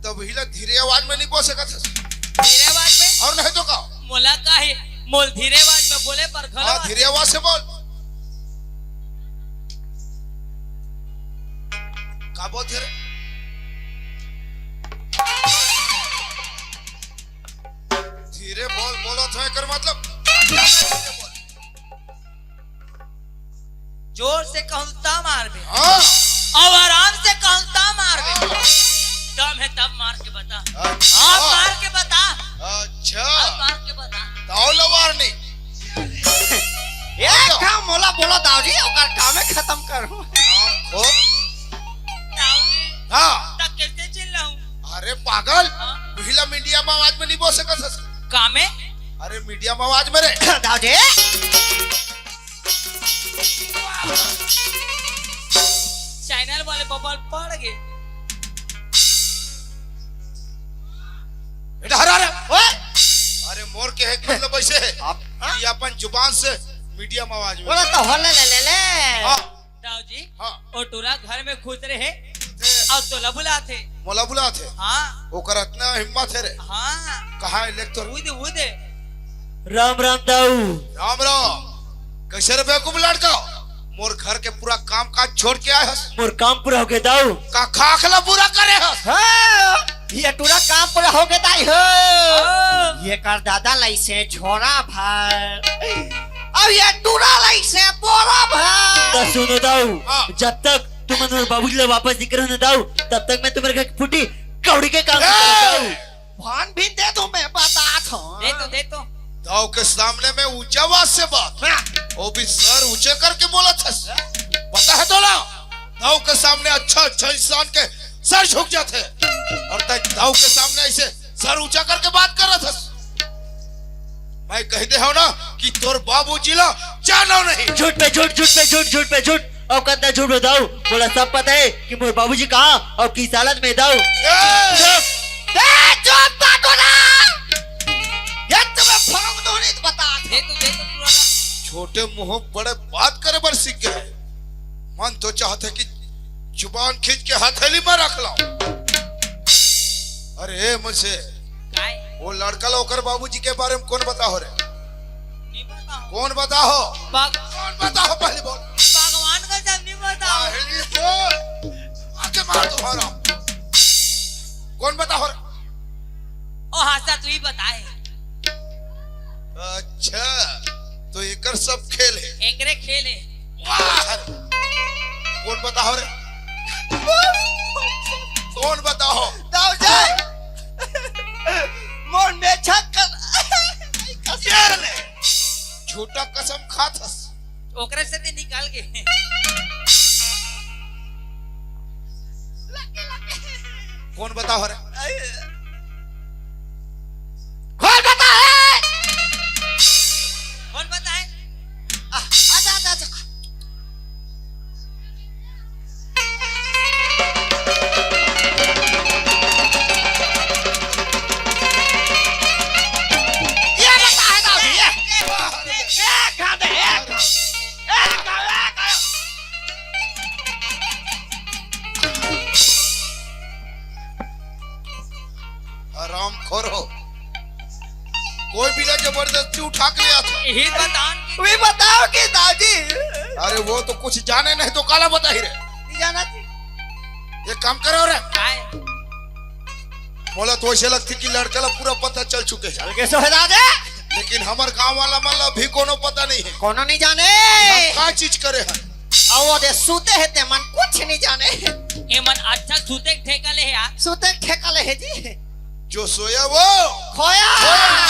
तब हिला धीरे आवाज में नहीं बोल सकत हस। धीरे आवाज में? और नहीं तो का? मोला का हे? मोल धीरे आवाज में बोले पर घलो हाँ, आथे। धीरे आवाज से बोल। का बोलथे रे? धीरे बोल, बोलत हे, एकर मतलब जोर से कहूं ता मारबे। हाँ। अउ आराम से कहूं ता मारबे। हाँ। दम हे तब मार के बता। अच्छा। अब मार के बता। अच्छा। अब मार के बता। दाव ला warning। एक काम मोला बोलो दाऊ जी, ओकर कामे खतम करो। काम खो। दाऊ जी। हाँ। त कैसे चिल्लाऊं? अरे पागल, हाँ। पहिला मीडिया में आवाज में नहीं बोल सकत हस। कामे? अरे मीडिया में आवाज में रे। दाऊ जी। चैनल वाले बबल पड़ गए। बेटा हरा रे। ओए! अरे मोर के हे मतलब ऐसे है आप, हाँ? कि अपन जुबान से मीडिया में आवाज में। बोला तो होले ले ले ले। हाँ। दाऊ जी, हाँ। ओ टूरा घर में खुश रहे, खुश रहे। अउ तोला बुलाथे। मोला बुलाथे? हाँ। ओकर अतना हिम्मत हे रे। हाँ। कहाँ हे, लेख तो। उदे, उदे। राम राम दाऊ। राम राम। कैसे रे बेवकूफ लड़का? मोर घर के पूरा काम काज छोड़ के आए हस। मोर काम पूरा हो गए दाऊ। का खाखला पूरा करे हस? हाँ, ये टूरा काम पूरा हो गए दाई हो। हाँ। ये कर दादा लइसे झोरा भर। अब ये टूरा लइसे बोरा भर। त सुनो दाऊ, हाँ। जब तक तुमन मोर बाबूजी ला वापस नहीं करो ना दाऊ, तब तक मैं तुम्हारे घर की फूटी कौड़ी के काम नहीं करूँ ए! दाऊ। भान भी दे दो, मैं बतात हूँ। दे तो, दे तो। दाऊ के सामने में ऊंचा आवाज से बात। हाँ। वो भी सर ऊंचे करके बोलत हस। पता है तोला? दाऊ के सामने अच्छा, अच्छा इंसान के सर झुक जाथे। और तैं दाऊ के सामने ऐसे सर ऊंचा करके बात करत हस। मैं कह दे हूँ ना कि तोर बाबूजी ला जानो नहीं। झूठ पे झूठ, झूठ पे झूठ, झूठ पे झूठ। अउ कतना झूठ बताऊ, मोला सब पता है कि मोर बाबूजी कहाँ अउ किस हालत में दाऊ। ए! चुप! ए, चुप, बाटो ना! ये तुम्हें फरक दो नहीं तो बता। दे तो, दे तो पूरा। छोटे मुंह बड़े बात करे बर सीख गए। मन तो चाहते कि जुबान खींच के हथेली में रख लो। अरे मुझसे काय? वो लड़का ला ओकर बाबूजी के बारे में कौन बताहो रे? नहीं बताओ। कौन बताहो? बाग- कौन बताहो पहले बोल। भगवान का जब नहीं बताओ। पहली बोल। आके मार तुम्हारा। कौन बताहो रे? ओ हासा तू ही बताए। अच्छा, तो एकर सब खेल है। एकरे खेल है। वाह! कौन बताहो रे? कौन बताहो? दाऊ जी! मोर मेछा कर। ये ले! झूठा कसम खात हस। ओकरे से ते निकाल के। कौन बताहो रे? कौन बताए? कौन बताए? आ, आजा, आजा, आजा। ये बताए ना अभी, ये। एक हाथ है, एक हाथ। एक हाथ, एक हाथ। हरामखोर हो, कोई भी ला जबरदस्ती उठा के ले आता। यही बतान की वे बताओ कि दादी। अरे वो तो कुछ जाने नहीं तो काला बताही रे। नहीं जाना थी। एक काम करो रे। काय? मोला तो ऐसे लगती कि लड़का ला पूरा पता चल चुके है। चल के सो है दादा। लेकिन हमर गांव वाला मन ला भी कोनो पता नहीं है। कोनो नहीं जाने। हम का चीज करे हैं। अउ वो दे सूते है ते मन कुछ नहीं जाने। ए मन अच्छा सूते के ठेका ले है यार। सूते के ठेका ले है जी। जो सोया वो खोया। खोया।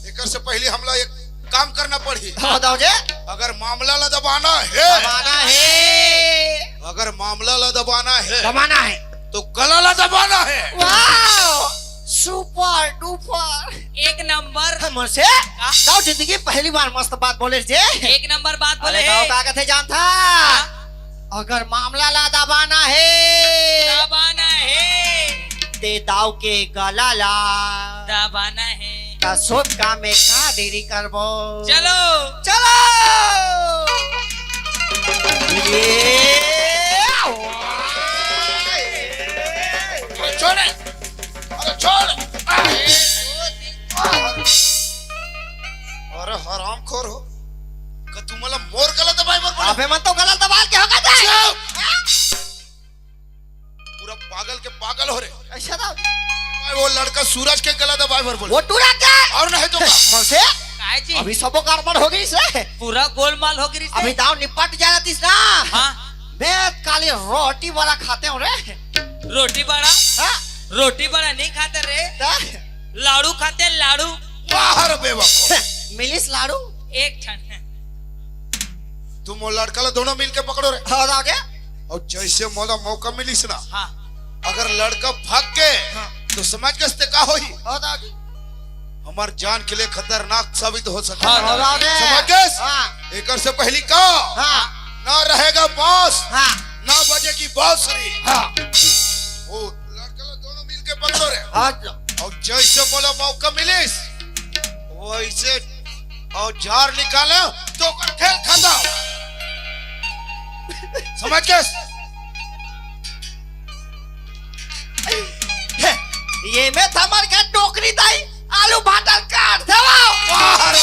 एकर से पहले हमला एक काम करना पड़ही। बताओ जे। अगर मामला ला दबाना है। दबाना है। अगर मामला ला दबाना है। दबाना है। तो गला ला दबाना है। Wow, super duper। एक नंबर। हमसे का? दाऊ जिंदगी पहली बार मस्त बात बोले जे। एक नंबर बात बोले अरे दाऊ हे। का कथे जानथा? हाँ। अगर मामला ला दबाना है। दबाना है। ते दाऊ के गला ला। दबाना है। का सोच का में का देरी करबो। चलो। चलो। ये। अरे हरामखोर हो, का तू मोला मोर गला दबाए बर बोले? अबे मन तो गला दबाल के होगा जाए। चुप! पूरा पागल के पागल हो रे। ऐसा ना। भाई, वो लड़का सूरज के गला दबाए बर बोले। वो टूरा के? और नहीं तो का? मन से? काय जी? अभी सबो गड़बड़ हो गई से। पूरा गोलमाल हो गई से। अभी दाव निपट जाना तीस ना। हाँ। मैं काली रोटी बड़ा खाते हूँ रे। रोटी बड़ा? हाँ। रोटी बड़ा नहीं खाते रे। ता? लाड़ू खाते, लाड़ू। वाह रे बेवकूफ। मिलिस लाड़ू। एक ठन। तुम वो लड़का ला दोनों मिलके पकड़ो रे। हाँ, आगे। और जैसे मोला मौका मिलिस ना, हाँ। अगर लड़का भाग के, हाँ। तो समझ गेस ते का होही? हाँ, आगे। हमार जान के लिए खतरनाक साबित हो सकता हाँ, है। हाँ, हाँ। समझ गेस? हाँ। एकर से पहली का? हाँ। ना रहेगा बांस, हाँ। ना बजेगी बांसुरी। हाँ। वो लड़का ला दोनों मिलके पकड़ो रे। हाँ। और जैसे मोला मौका मिलिस, वैसे औजार निकाले तो ओकर खेल खत्म। समझ गेस? ये में थमर के टोकरी दाई आलू भाटा काट देवा। वाह रे।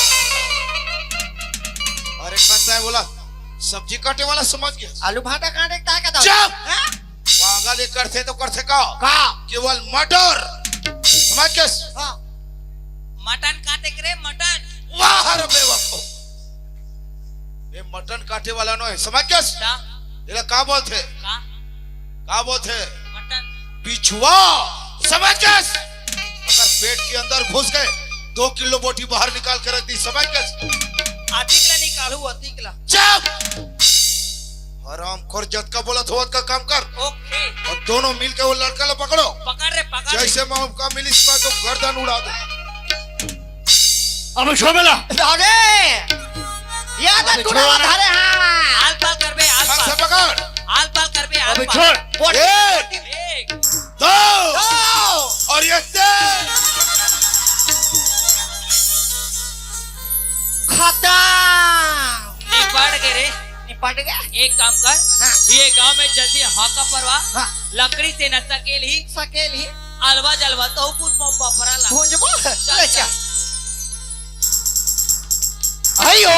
अरे कहता है बोला सब्जी काटे वाला समझ गेस। आलू भाटा काटे का का चुप। हाँ? पागल ये करथे तो करथे का? का? केवल मटर। समझ गेस? हाँ। मटन काटे के रे, मटन। वाह रे बेवकूफ। ये मटन काटे वाला नो है, समझ गेस? का? एला का बोलथे? का? का बोलथे? मटन। बिछुआ। समझ गेस? अगर पेट के अंदर घुस गए, दो किलो बोटी बाहर निकाल के रख दी, समझ गेस? अतिकला निकालू, अतिकला। चुप। हरामखोर, जतका बोलत हो, ओतका काम कर। ओके। और दोनों मिलके वो लड़का ला पकड़ो। पकड़ रे, पकड़। जैसे मौका मिलिस, मैं तो गर्दन उड़ा दो। अबे छोड़ मेला। अरे, ये तो अबे टूटा छोड़ ना। धरे, हाँ। आल पाल कर बे, आल ढंग से पाल। पकड़। आल पाल कर बे, आल अबे पाल। छोड़। बोल। एक, एक। दो। दो। और ये तीन। खत्म। निपट गए रे। निपट गए। एक काम कर, हाँ। ये गांव में जल्दी हाका परवा, हाँ। लकड़ी से न सकेल ही, सकेल ही। अलवा जलवा तो पुन बम बफरा ला। भूंजबो? चल, ले चल। चल। अयो!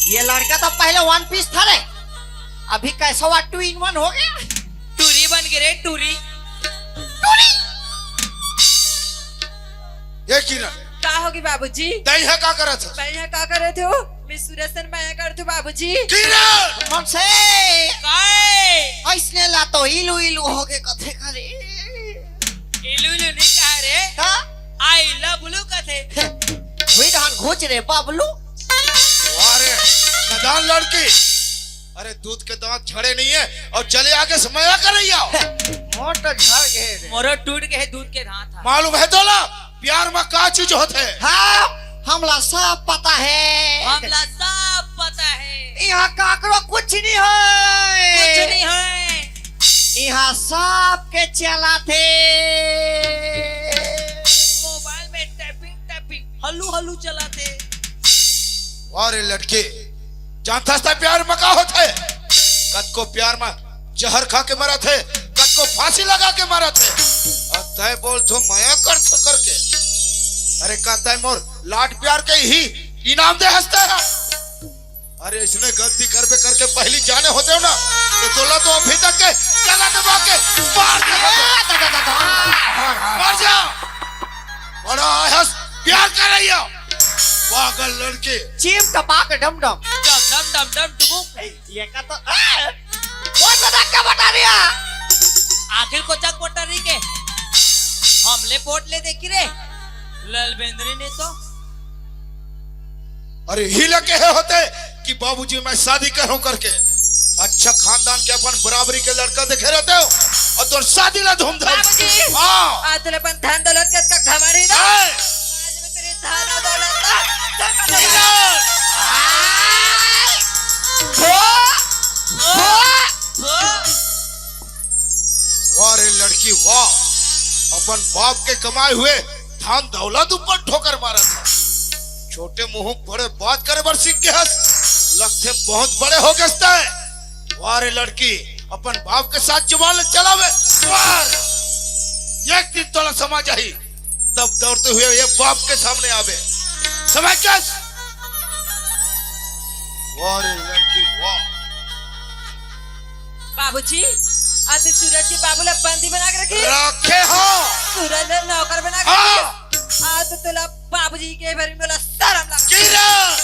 ये लड़का तो पहले वन पीस था रे, अभी कैसा हुआ टू इन वन हो गया? टूरी बन गए रे, टूरी। टूरी। ये किरण। का होगी बाबूजी? तई ह का करत हस? मैं यहाँ का करत हूँ? मैं सूरज सन माया करत हूँ बाबूजी। किरण! मन से। काय? ऐसने ला तो इलू इलू हो के कथे करे। इलू इलू नहीं कहा रे। हाँ? I love you कथे। हुई धान घोच रे बाबलू। वाह रे, नदान लड़की। अरे दूध के दांत झड़े नहीं है और चले आगे से मया कर रही हो। मोर तो झड़ गए रे। मोरो टूट गए दूध के दांत हा। मालूम है तोला प्यार में का चीज होते? हाँ, हमला सब पता है। हमला सब पता है। यहाँ काकरो कुछ नहीं है। कुछ नहीं है। यहाँ सब के चलाथे। मोबाइल में टैपिंग टैपिंग हल्लू हल्लू चलाथे। वाह रे लड़के, जानथस त प्यार म का होथे? कतको प्यार म जहर खा के मरत हे, कतको फांसी लगा के मरत हे। अउ तैं बोलथो मया करथो करके। अरे का तैं मोर लाड प्यार के ही इनाम दे हस तैं हा? अरे इसने गलती करबे करके पहली जाने होते हो ना, तो तोला तो अभी तक के गला दबा के मार दे होते। मर जा। बड़ा आयस प्यार कर रही हो। पागल लड़के। चीम टपाक डम डम। डम डम डम डम डुबुक। ये का तो, आ! कौन सा धक्का बता रही है? आखिर को चक बता रही के? हमले पोट ले देखी रे। ललबेंद्री ने तो। अरे ही लगे है होते कि बाबूजी मैं शादी करूं करके। अच्छा खानदान के अपन बराबरी के लड़का देखे रहते हो और तोर शादी ला धूमधाम। बाबूजी, हाँ। आज तूने अपन धन दौलत के इसका घमंड ही ना। हाँ। आज मैं तेरी धन और दौलत का धन और दौलत। हाँ। वाह रे लड़की वाह, अपन बाप के कमाए हुए धन दौलत ऊपर ठोकर मारत हे। छोटे मुंह बड़े बात करे बर सीख गे हस, लगथे बहुत बड़े हो गेस तैं। वाह रे लड़की, अपन बाप के साथ जबान चलावे। वाह रे। एक दिन तोला समझ आही, तब दौड़ते हुए ये बाप के सामने आबे। समझ गस? वाह रे लड़की, वाह। बाबूजी, आज सूरज के बाबू ला बंदी बना के रखे। रखे हो। सूरज ला नौकर बना के हाँ। रखे। आज तो तोला बाबूजी के बारे में बोला शर्म लगा। किरण।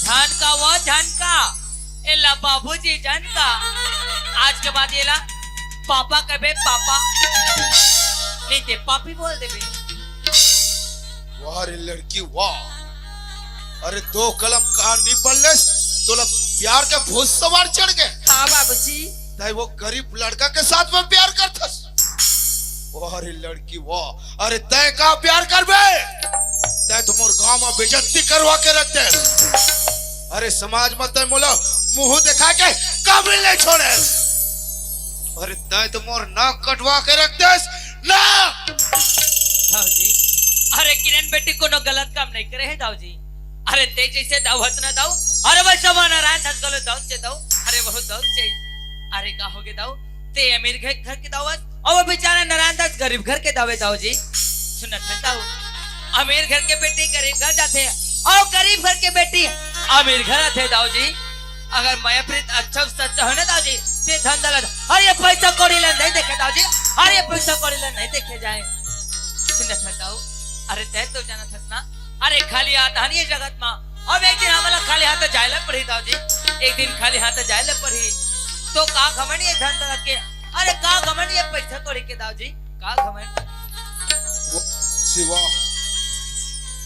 झन का वो झन का, एला बाबूजी झन का। आज के बाद एला पापा कबे, पापा। नहीं ते पापी बोल देबे। वाह रे लड़की, वाह। अरे दो कलम कान नहीं पढ़ लेस, तोला प्यार के भूत सवार चढ़ गए। हाँ बाबूजी। तय वो गरीब लड़का के साथ में प्यार करथस। वाह रे लड़की, वाह। अरे तय का प्यार करबे? तय तो मोर गांव में बेइज्जती करवा के रख दे। अरे समाज में तय मोला मुंह दिखा के कभी नहीं छोड़े। अरे तय तो मोर नाक कटवा के रख देस ना। दाऊ जी, अरे किरण बेटी कोनो गलत काम नहीं करे हे दाऊ जी। अरे ते जैसे दाऊ हस ना दाऊ, अरे वैसे वो नारायण दास गलो दाऊ चे दाऊ, अरे वो दाऊ चे। अरे का होगे दाऊ, ते अमीर घर, घर के दाऊ हस, और वो बेचारा नारायण दास गरीब घर के दाऊ हे दाऊ जी। सुनत हस दाऊ, अमीर घर के बेटी गरीब घर जाथे, और गरीब घर के बेटी अमीर घर आथे दाऊ जी। अगर मया प्रीत अच्छा सच्चा हो ना दाऊ जी, ते धन दौलत, अरे ये पैसा कौड़ी ला नहीं देखे दाऊ जी, अरे ये पैसा कौड़ी ला नहीं देखे जाए। सुनत हस दाऊ, अरे तय तो जानत हस ना, अरे खाली हाथ आनी है जगत मा, अब एक दिन हमला खाली हाथ जाए ला पड़ी दाऊ जी, एक दिन खाली हाथ जाए ला पड़ी। तो का घमंड ये धन दौलत के, अरे का घमंड ये पैसा कौड़ी के दाऊ जी, का घमंड? वो शिवा,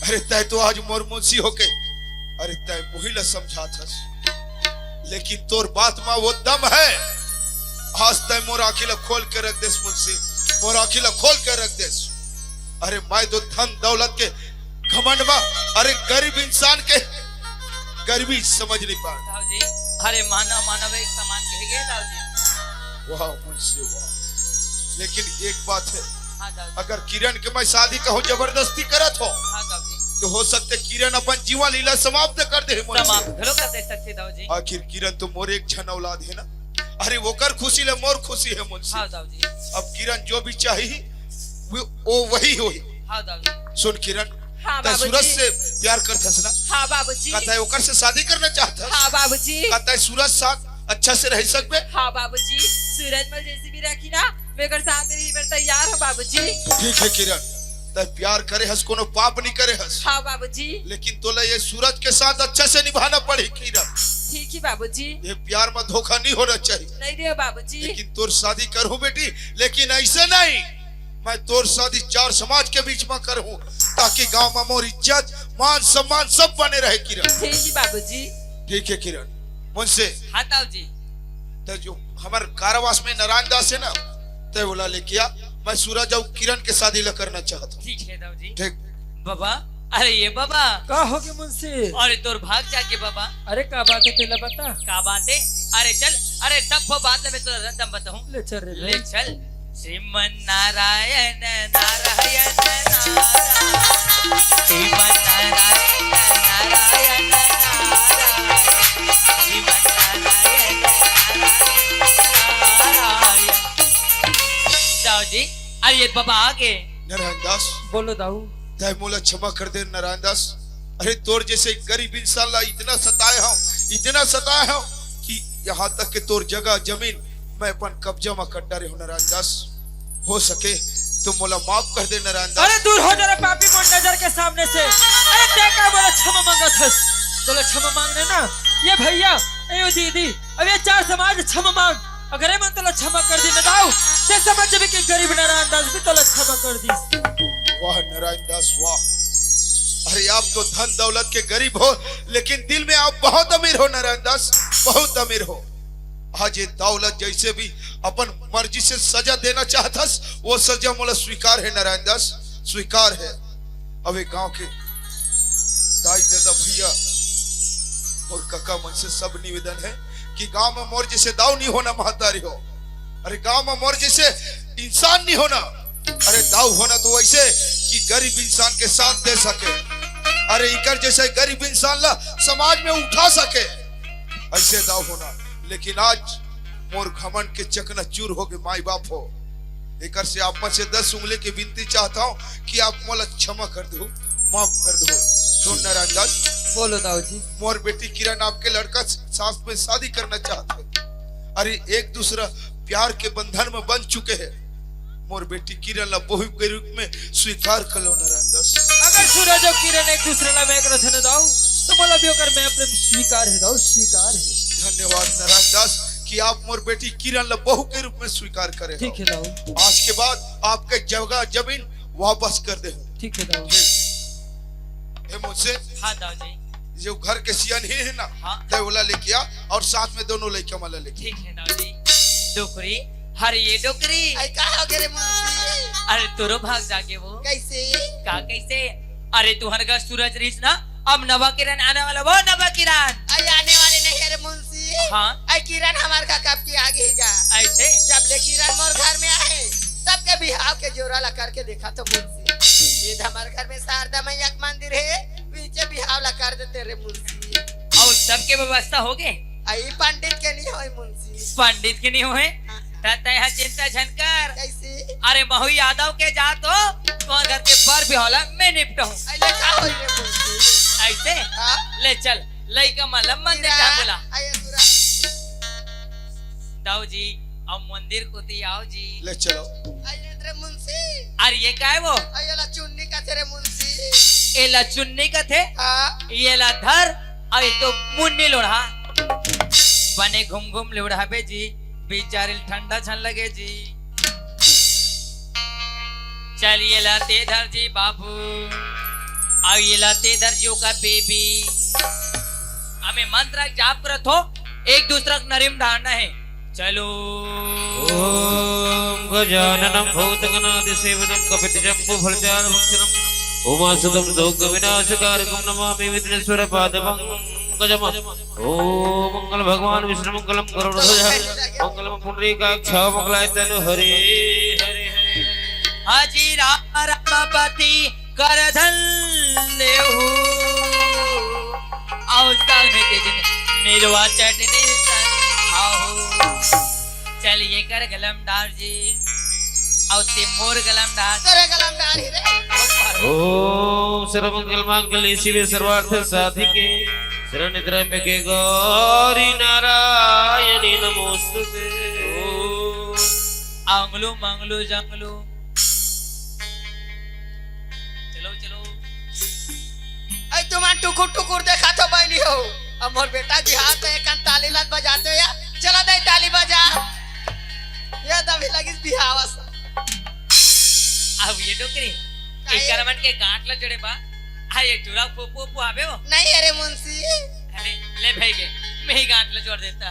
अरे तय तो आज मोर मुंशी होके, अरे तय मुही ला समझात हस, लेकिन तोर बात मा वो दम है। आज तय मोर आँखी ला खोल के रख देस मुंशी, मोर आँखी ला खोल के रख देस। अरे मैं तो धन दौलत के घमंड मा, अरे गरीब इंसान के गरीबी समझ नहीं पाए। दाऊ जी, अरे मानव मानव एक समान कहे गए दाऊ जी। वाह मुंशी वाह, लेकिन एक बात है, हाँ दाऊ जी। अगर किरण के मैं शादी कहूँ जबरदस्ती करत हो, हाँ दाऊ जी। तो हो सकते किरण अपन जीवन लीला समाप्त कर दे मुंशी। समाप्त घलो कर दे सकते दाऊ जी। आखिर किरण तो मोर एक झन औलाद है ना, अरे ओकर खुशी ले मोर खुशी है मुंशी। हाँ दाऊ जी। अब किरण जो भी चाही वो, वो वही होही। हाँ दाऊ जी। सुन किरण, हाँ तय बाबूजी। सूरज से प्यार करथस ना? हाँ बाबूजी। का तय ओकर से शादी करना चाहथस? हाँ बाबूजी। का तय सूरज साथ अच्छा से रह सकबे? हाँ बाबूजी, सूरज मोला जैसे भी रखी ना, मैं ओकर साथ में रहे बर तैयार हूँ बाबूजी। ठीक है किरण, तय प्यार करे हस, कोनो पाप नहीं करे हस। हाँ बाबूजी। लेकिन तोला ये सूरज के साथ अच्छा से निभाना पड़ी किरण। ठीक है बाबूजी। ये प्यार में धोखा नहीं होना चाहिए। नहीं दे बाबूजी। लेकिन तोर शादी करहूँ बेटी, लेकिन ऐसे नहीं। मैं तोर शादी चार समाज के बीच में करहूँ, ताकि गांव में मोर इज्जत, मान सम्मान सब बने रहे किरण। ठीक है बाबूजी। ठीक है किरण, मुंशी। हाँ दाऊ जी। तो जो हमर कारावास में नारायण दास है ना, तय ओला लेके आ, मैं सूरज अउ किरण के शादी ला करना चाहत हूँ। ठीक है दाऊ जी। ठीक। बाबा, अरे ये बाबा। का होगे मुंशी? अरे तोर भाग जागे बाबा। अरे का बात है तेला बता। का बात है? अरे चल, अरे सब को बात ले मैं तोला रद्दम बताऊँ। ले चल रे ले भाई। चल। श्रीमन नारायण नारायण नारायण, श्रीमन नारायण नारायण नारायण, श्रीमन नारायण नारायण नारायण। दाऊ जी, अरे ये बाबा आगे। नारायण दास। बोलो दाऊ। तय मोला क्षमा कर दे नारायण दास। अरे तोर जैसे गरीब इंसान ला इतना सताए हूँ, इतना सताए हूँ कि यहाँ तक के तोर जगह जमीन मैं अपन कब्जा में कर डारे हूँ नारायण दास। हो सके तो मोला माफ कर दे नारायण दास। अरे दूर हो जा रे पापी मोर नजर के सामने से। अरे तय का मोला क्षमा मांगत हस? तोला क्षमा मांगने ना, ये भैया, ए यो दीदी, अब ये चार समाज क्षमा मांग। अगर ए मन तोला क्षमा कर दी ना दाऊ, ते समझ जबे कि गरीब नारायण दास भी तोला क्षमा कर दी। वाह नारायण दास वाह। अरे आप तो धन दौलत के गरीब हो, लेकिन दिल में आप बहुत अमीर हो नारायण दास, बहुत अमीर हो। आज ये दौलत जैसे भी अपन मर्जी से सजा देना चाहत हस, वो सजा मोला स्वीकार है नारायण दास, स्वीकार है। अब एक गांव के दाई दादा भैया और काका मन से सब निवेदन है कि गांव में मोर जैसे दाऊ नहीं होना महतारी हो। अरे गांव में मोर जैसे इंसान नहीं होना। अरे दाऊ होना तो वैसे कि गरीब इंसान के साथ दे सके। अरे इकर जैसे गरीब इंसान ला समाज में उठा सके, ऐसे दाऊ होना। लेकिन आज मोर घमंड के चकनाचूर हो गए माई बाप हो। एकर से आप मन से दस उंगली के विनती चाहत हंव कि आप मोला क्षमा कर दो, माफ कर दो। सुन नारायण दास, बोलो दाऊ जी। मोर बेटी किरण आपके लड़का साथ में शादी करना चाहत हे। अरे, एक दूसरा प्यार के बंधन में बंध चुके हे। मोर बेटी किरण ला बहू के रूप में स्वीकार कर लो नारायण दास। अगर सूरज अउ किरण एक दूसरे ला मांग रथे न दाऊ, तो मोला भी ओकर में प्रेम स्वीकार हे दाऊ, स्वीकार हे। धन्यवाद नारायण दास कि आप मोर बेटी किरण ला बहू के रूप में स्वीकार करे हो। ठीक हे दाऊ। आज के बाद आपके जगह जमीन वापस कर दे हो। ठीक हे दाऊ। हे मुंशी, हाँ दाऊ जी। जो घर के सियान ही है ना, हाँ। तय ओला लेके आ और साथ में दोनों लइका मन ला लेके। ठीक हे दाऊ जी। डोकरी, अरे ये डोकरी। अरे का हो गे रे मुंशी? अरे तोरो भाग जागे वो। कैसे? का कैसे? अरे तुहर घर सूरज रहिस ना, अब नवा किरण आने वाला, वो नवा किरण। अरे आने वाले नहीं, अरे मुंशी। हाँ। अरे किरण हमार का कब की आ गई गा। ऐसे? जब ले किरण मोर घर में आए, तब के बिहाव के जोरा ला करके देखा तो मुंशी। ये तो हमार घर में शारदा मैया के मंदिर है, पीछे बिहाव ला कर देते रे मुंशी। और सबके व्यवस्था हो गए? आई पंडित के नहीं होए मुंशी। पंडित के नहीं होए? हाँ। त तय ह चिंता झन कर। कैसे? अरे महू यादव के जात हो, तुम्हार घर के बर बिहाव ला मैं निपटहूँ। अरे का होई रे मुंशी? ऐसे? हाँ। ले चल, लइका मन ला मंदिर जा बोला। आइए सुरा। दाऊ जी, अब मंदिर कोती आओ जी। ले चलो। आइए रे मुंशी। अरे ये काय वो? आइए ला चुन्नी कथे रे मुंशी। एला चुन्नी कथे? हाँ। ये ला धर, अउ ये तो मुन्नी लोढ़ा। बने घूम घूम लोढ़ाबे जी, बिचारी ल ठंडा झन लगे जी। चल ये ला ते धर जी बाबू, अउ ये ला ते धर जी ओकर बेबी। हमें मंत्र जाप करत हो, एक दूसरा के नरीम डालना है। चलो। ओम गजाननं भूतगणादिसेवितं कपित्थजम्बूफलचारुभक्षणं उमासुतं दुःखविनाशकारकं नमामि विघ्नेश्वरपादपङ्कजम्। ओम मंगल भगवान विष्णु मंगलम गरुड़ध्वज मंगलम पुंडरीकाक्ष मंगलाय तनु हरे हरे हरे। हाजी राम रमापति कर धन लेहू। अउ संग में के दिन निरवा चटनी संग खाहू। चल ये कर गलम डार जी, अउ ते मोर गलम डार। तोरे गलम डार ही रे। ओम सर्वमंगल मांगल्ये शिवे सर्वार्थ साधिके शरण्य त्र्यंबके गौरी नारायणी नमोस्तुते। ओम आंगलू मंगलू जंगलू। चलो, चलो। अरे तुमन टुकुर टुकुर देखा तो बहनी हो। अब मोर बेटा बिहाव तो एक ताली लात बजाते हो या। चला दे ताली बजा। ये दबी लगी बिहाव अस। अब ये डोकरी, काहे? एक करमन के गांठ ला जोड़े बा। अरे टुरा पोपो पोपो आबे हो। नहीं अरे मुंशी। अरे ले भाई के, मैं ही गांठ ला जोड़ देता।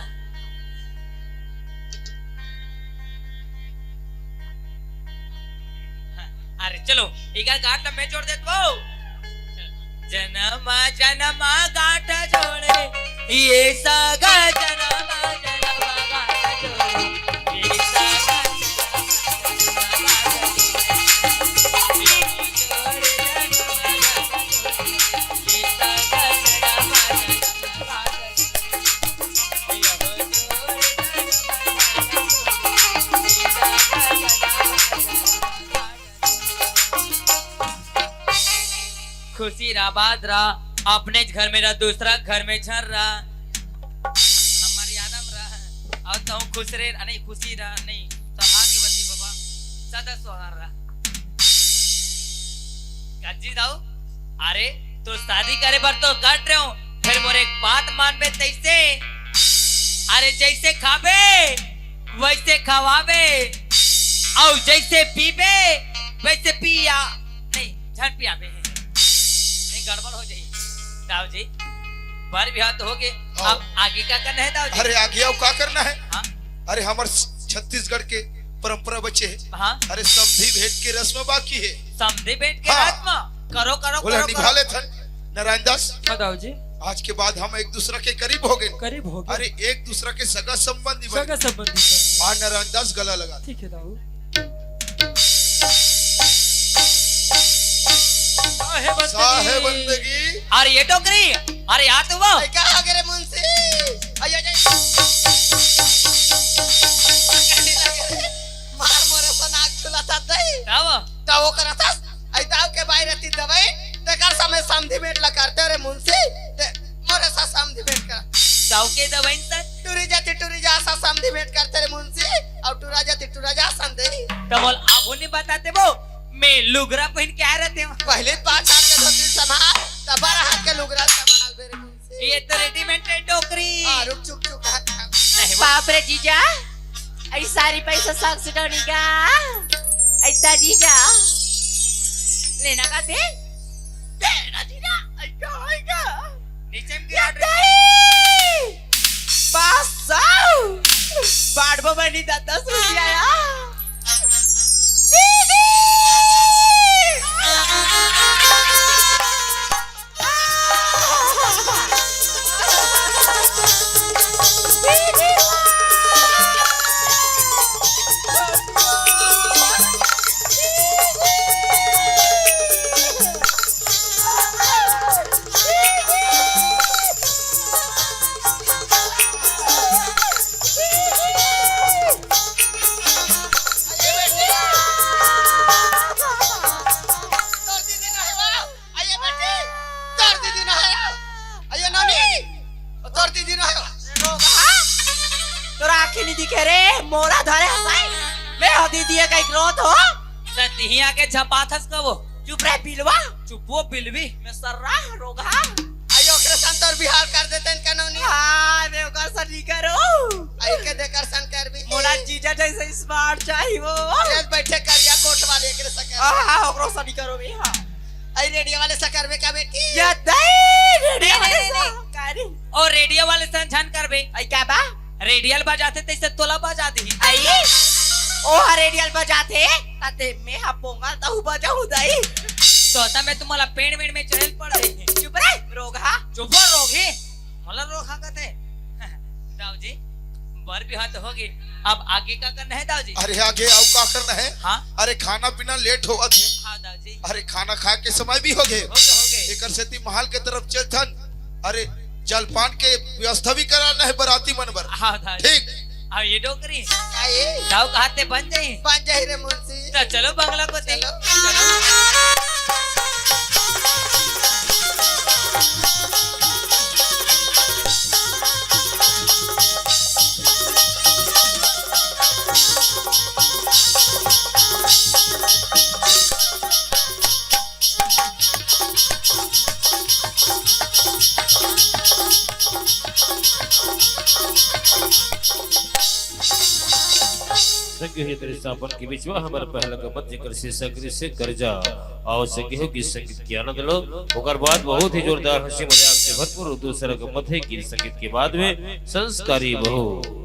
अरे चलो, इका गांठ ला मैं जोड़ देता हूँ। जनमा जनमा गांठ जोड़े, ये सागा जनमा जनमा गांठ जोड़े, ये सागा जनमा जनमा गांठ जोड़े, ये सागा जनमा जनमा गांठ जोड़े। खुशी रह, आबाद रह, अपनेच घर में रह, दूसरा घर में झन रह। हमर यादव रह, अउ तहूँ खुश रह, नहीं खुशी रह, नहीं, सौभाग्यवती बाबा, सदा सुहागन रह। काजी दाऊ, अरे, तो शादी करे बर तो कट रहे हो, फिर मोर एक बात मानबे तैसे। अरे, जैसे खाबे, वैसे खवाबे, अउ जैसे पीबे, वैसे पिया, नहीं, झन पियाबे। नहीं, गड़बड़ हो जाई। दाऊ जी, बर बिहाव तो हो गे, हाँ। अब आगे का करना है दाऊ जी? अरे, आगे अउ का करना है? हाँ। अरे, हमर छत्तीसगढ़ के परंपरा बचे हे। हाँ। अरे, समधी भेंट के रस्म बाकी हे। समधी भेंट के हाँ। रस्म? करो, करो, बोले, करो, निभा करो। लेथन। नारायण दास। हाँ, दाऊ जी। आज के बाद हम एक दूसरा के करीब हो गए। करीब हो गए। अरे, एक दूसरा के सगा संबंधी बन सगा गए। संबंधी बन गए। आ नारायण दास गला लगा। ठीक है, दाऊ। साहे बंदगी। साहे बंदगी। अरे, ये टोकरी। अरे, यार, तू वो। ए, का हो गए रे मुंशी? अरे, अरे। मार मोरे सनाक। तब? त ओकर अथस, अइ दाऊ के बाई रति दवई, तेकर समे समधी भेंट ला करते रे मुंशी, ते मोरे सा समधी भेंट करा। दाऊ के दवई सर? टूरी जाति टूरी जा सा समधी भेंट करते रे मुंशी, अउ टूरा जाति टूरा जा समधी। त मोला आगू नहीं बताते वो, मैं लुगरा पहिन के आए रहते हूँ। पहले पाँच हाथ के धोती संभाल, तब बारह हाथ के लुगरा संभाल बे रे मुंशी। ये तो readymade है डोकरी। हाँ, रुक, चुप, चुप, हाँ, हाँ। नहीं, वो बाप रे जीजा, अइ सारी पैसा साग सुटौनी का, अइता जीजा, लेना का दे, देना जीजा, अइता होइगा। नीचे में या गिरा दे। दे। पाँच सौ। बाड़बो बनी दा दस रुपया या। दीदी। तोर दीदी नोहे वो। अइया बेटी, तोर दीदी नोहे वो। अइया नोनी, तोर दीदी नोहे वो। रोगहा? तोर आँखी नहीं दिखे रे, मोरा धरे हँसाई। मैं हो दीदी है कहीं रोत हो। त तिही आके झपात हस कबो। चुप रे बिलवा। चुप वो बिलवी। मैं सर्रा रोगहा। अइया ओकरे सन तोर बिहाव कर देते हैं का नोनी। हाँ, मैं ओकर सन नहीं करो। अइके देकर सन कर भी। मोला जीजा जैसे smart चाही वो। तेज बैठे करिया कोट वाले एकरे सन कर। हाँ, हाँ, ओकरो सन नहीं करो बे, हाँ। अइ रेडियो वाले सन करबे का बेटी? या दई, रेडियो नहीं, वाले नहीं, सन। नहीं। का रे? ओ रेडियो वाले सन झन करबे। अइ का बा? रेडियल बजाथे तइसे तोला बजा दिही। अइ? ओ हा रेडियल बजाथे, ताते मैं हा पोंगल तहु बजाहूँ दई। तो ता मैं तुम्हाला पेड़ वेड़ में चढ़ेल पड़ गई। चुप रे, रोगहा। चुप हो रोगी। मोला रोगहा कथे। दाऊ जी, बर बिहाव तो होगे। अब आगे का करना है दाऊ जी? अरे आगे अउ का करना है? हाँ। अरे खाना पीना late होवत हे। हाँ दाऊ जी। अरे खाना खाए के समय भी होगे। होगे, होगे। एकर सेती महल के तरफ चलथन। अरे जलपान के व्यवस्था भी कराना है बराती मन बर। हाँ दाऊ जी। ठीक। अब ये डोकरी। का ये? दाऊ कहाते बन जाही। बन जाही रे मुंशी। त चलो बंगला कोती। चलो। चलो। संग हे दृष्टापन के बिचवा हमर पहला गमत जेकर शीर्षक से कर्जा। अउ संग हे गीत संगीत के आनंद लो। ओकर बाद बहुत ही जोरदार हंसी मजाक से भरपूर दूसरा गमत हे गीत संगीत के बाद में संस्कारी बहू।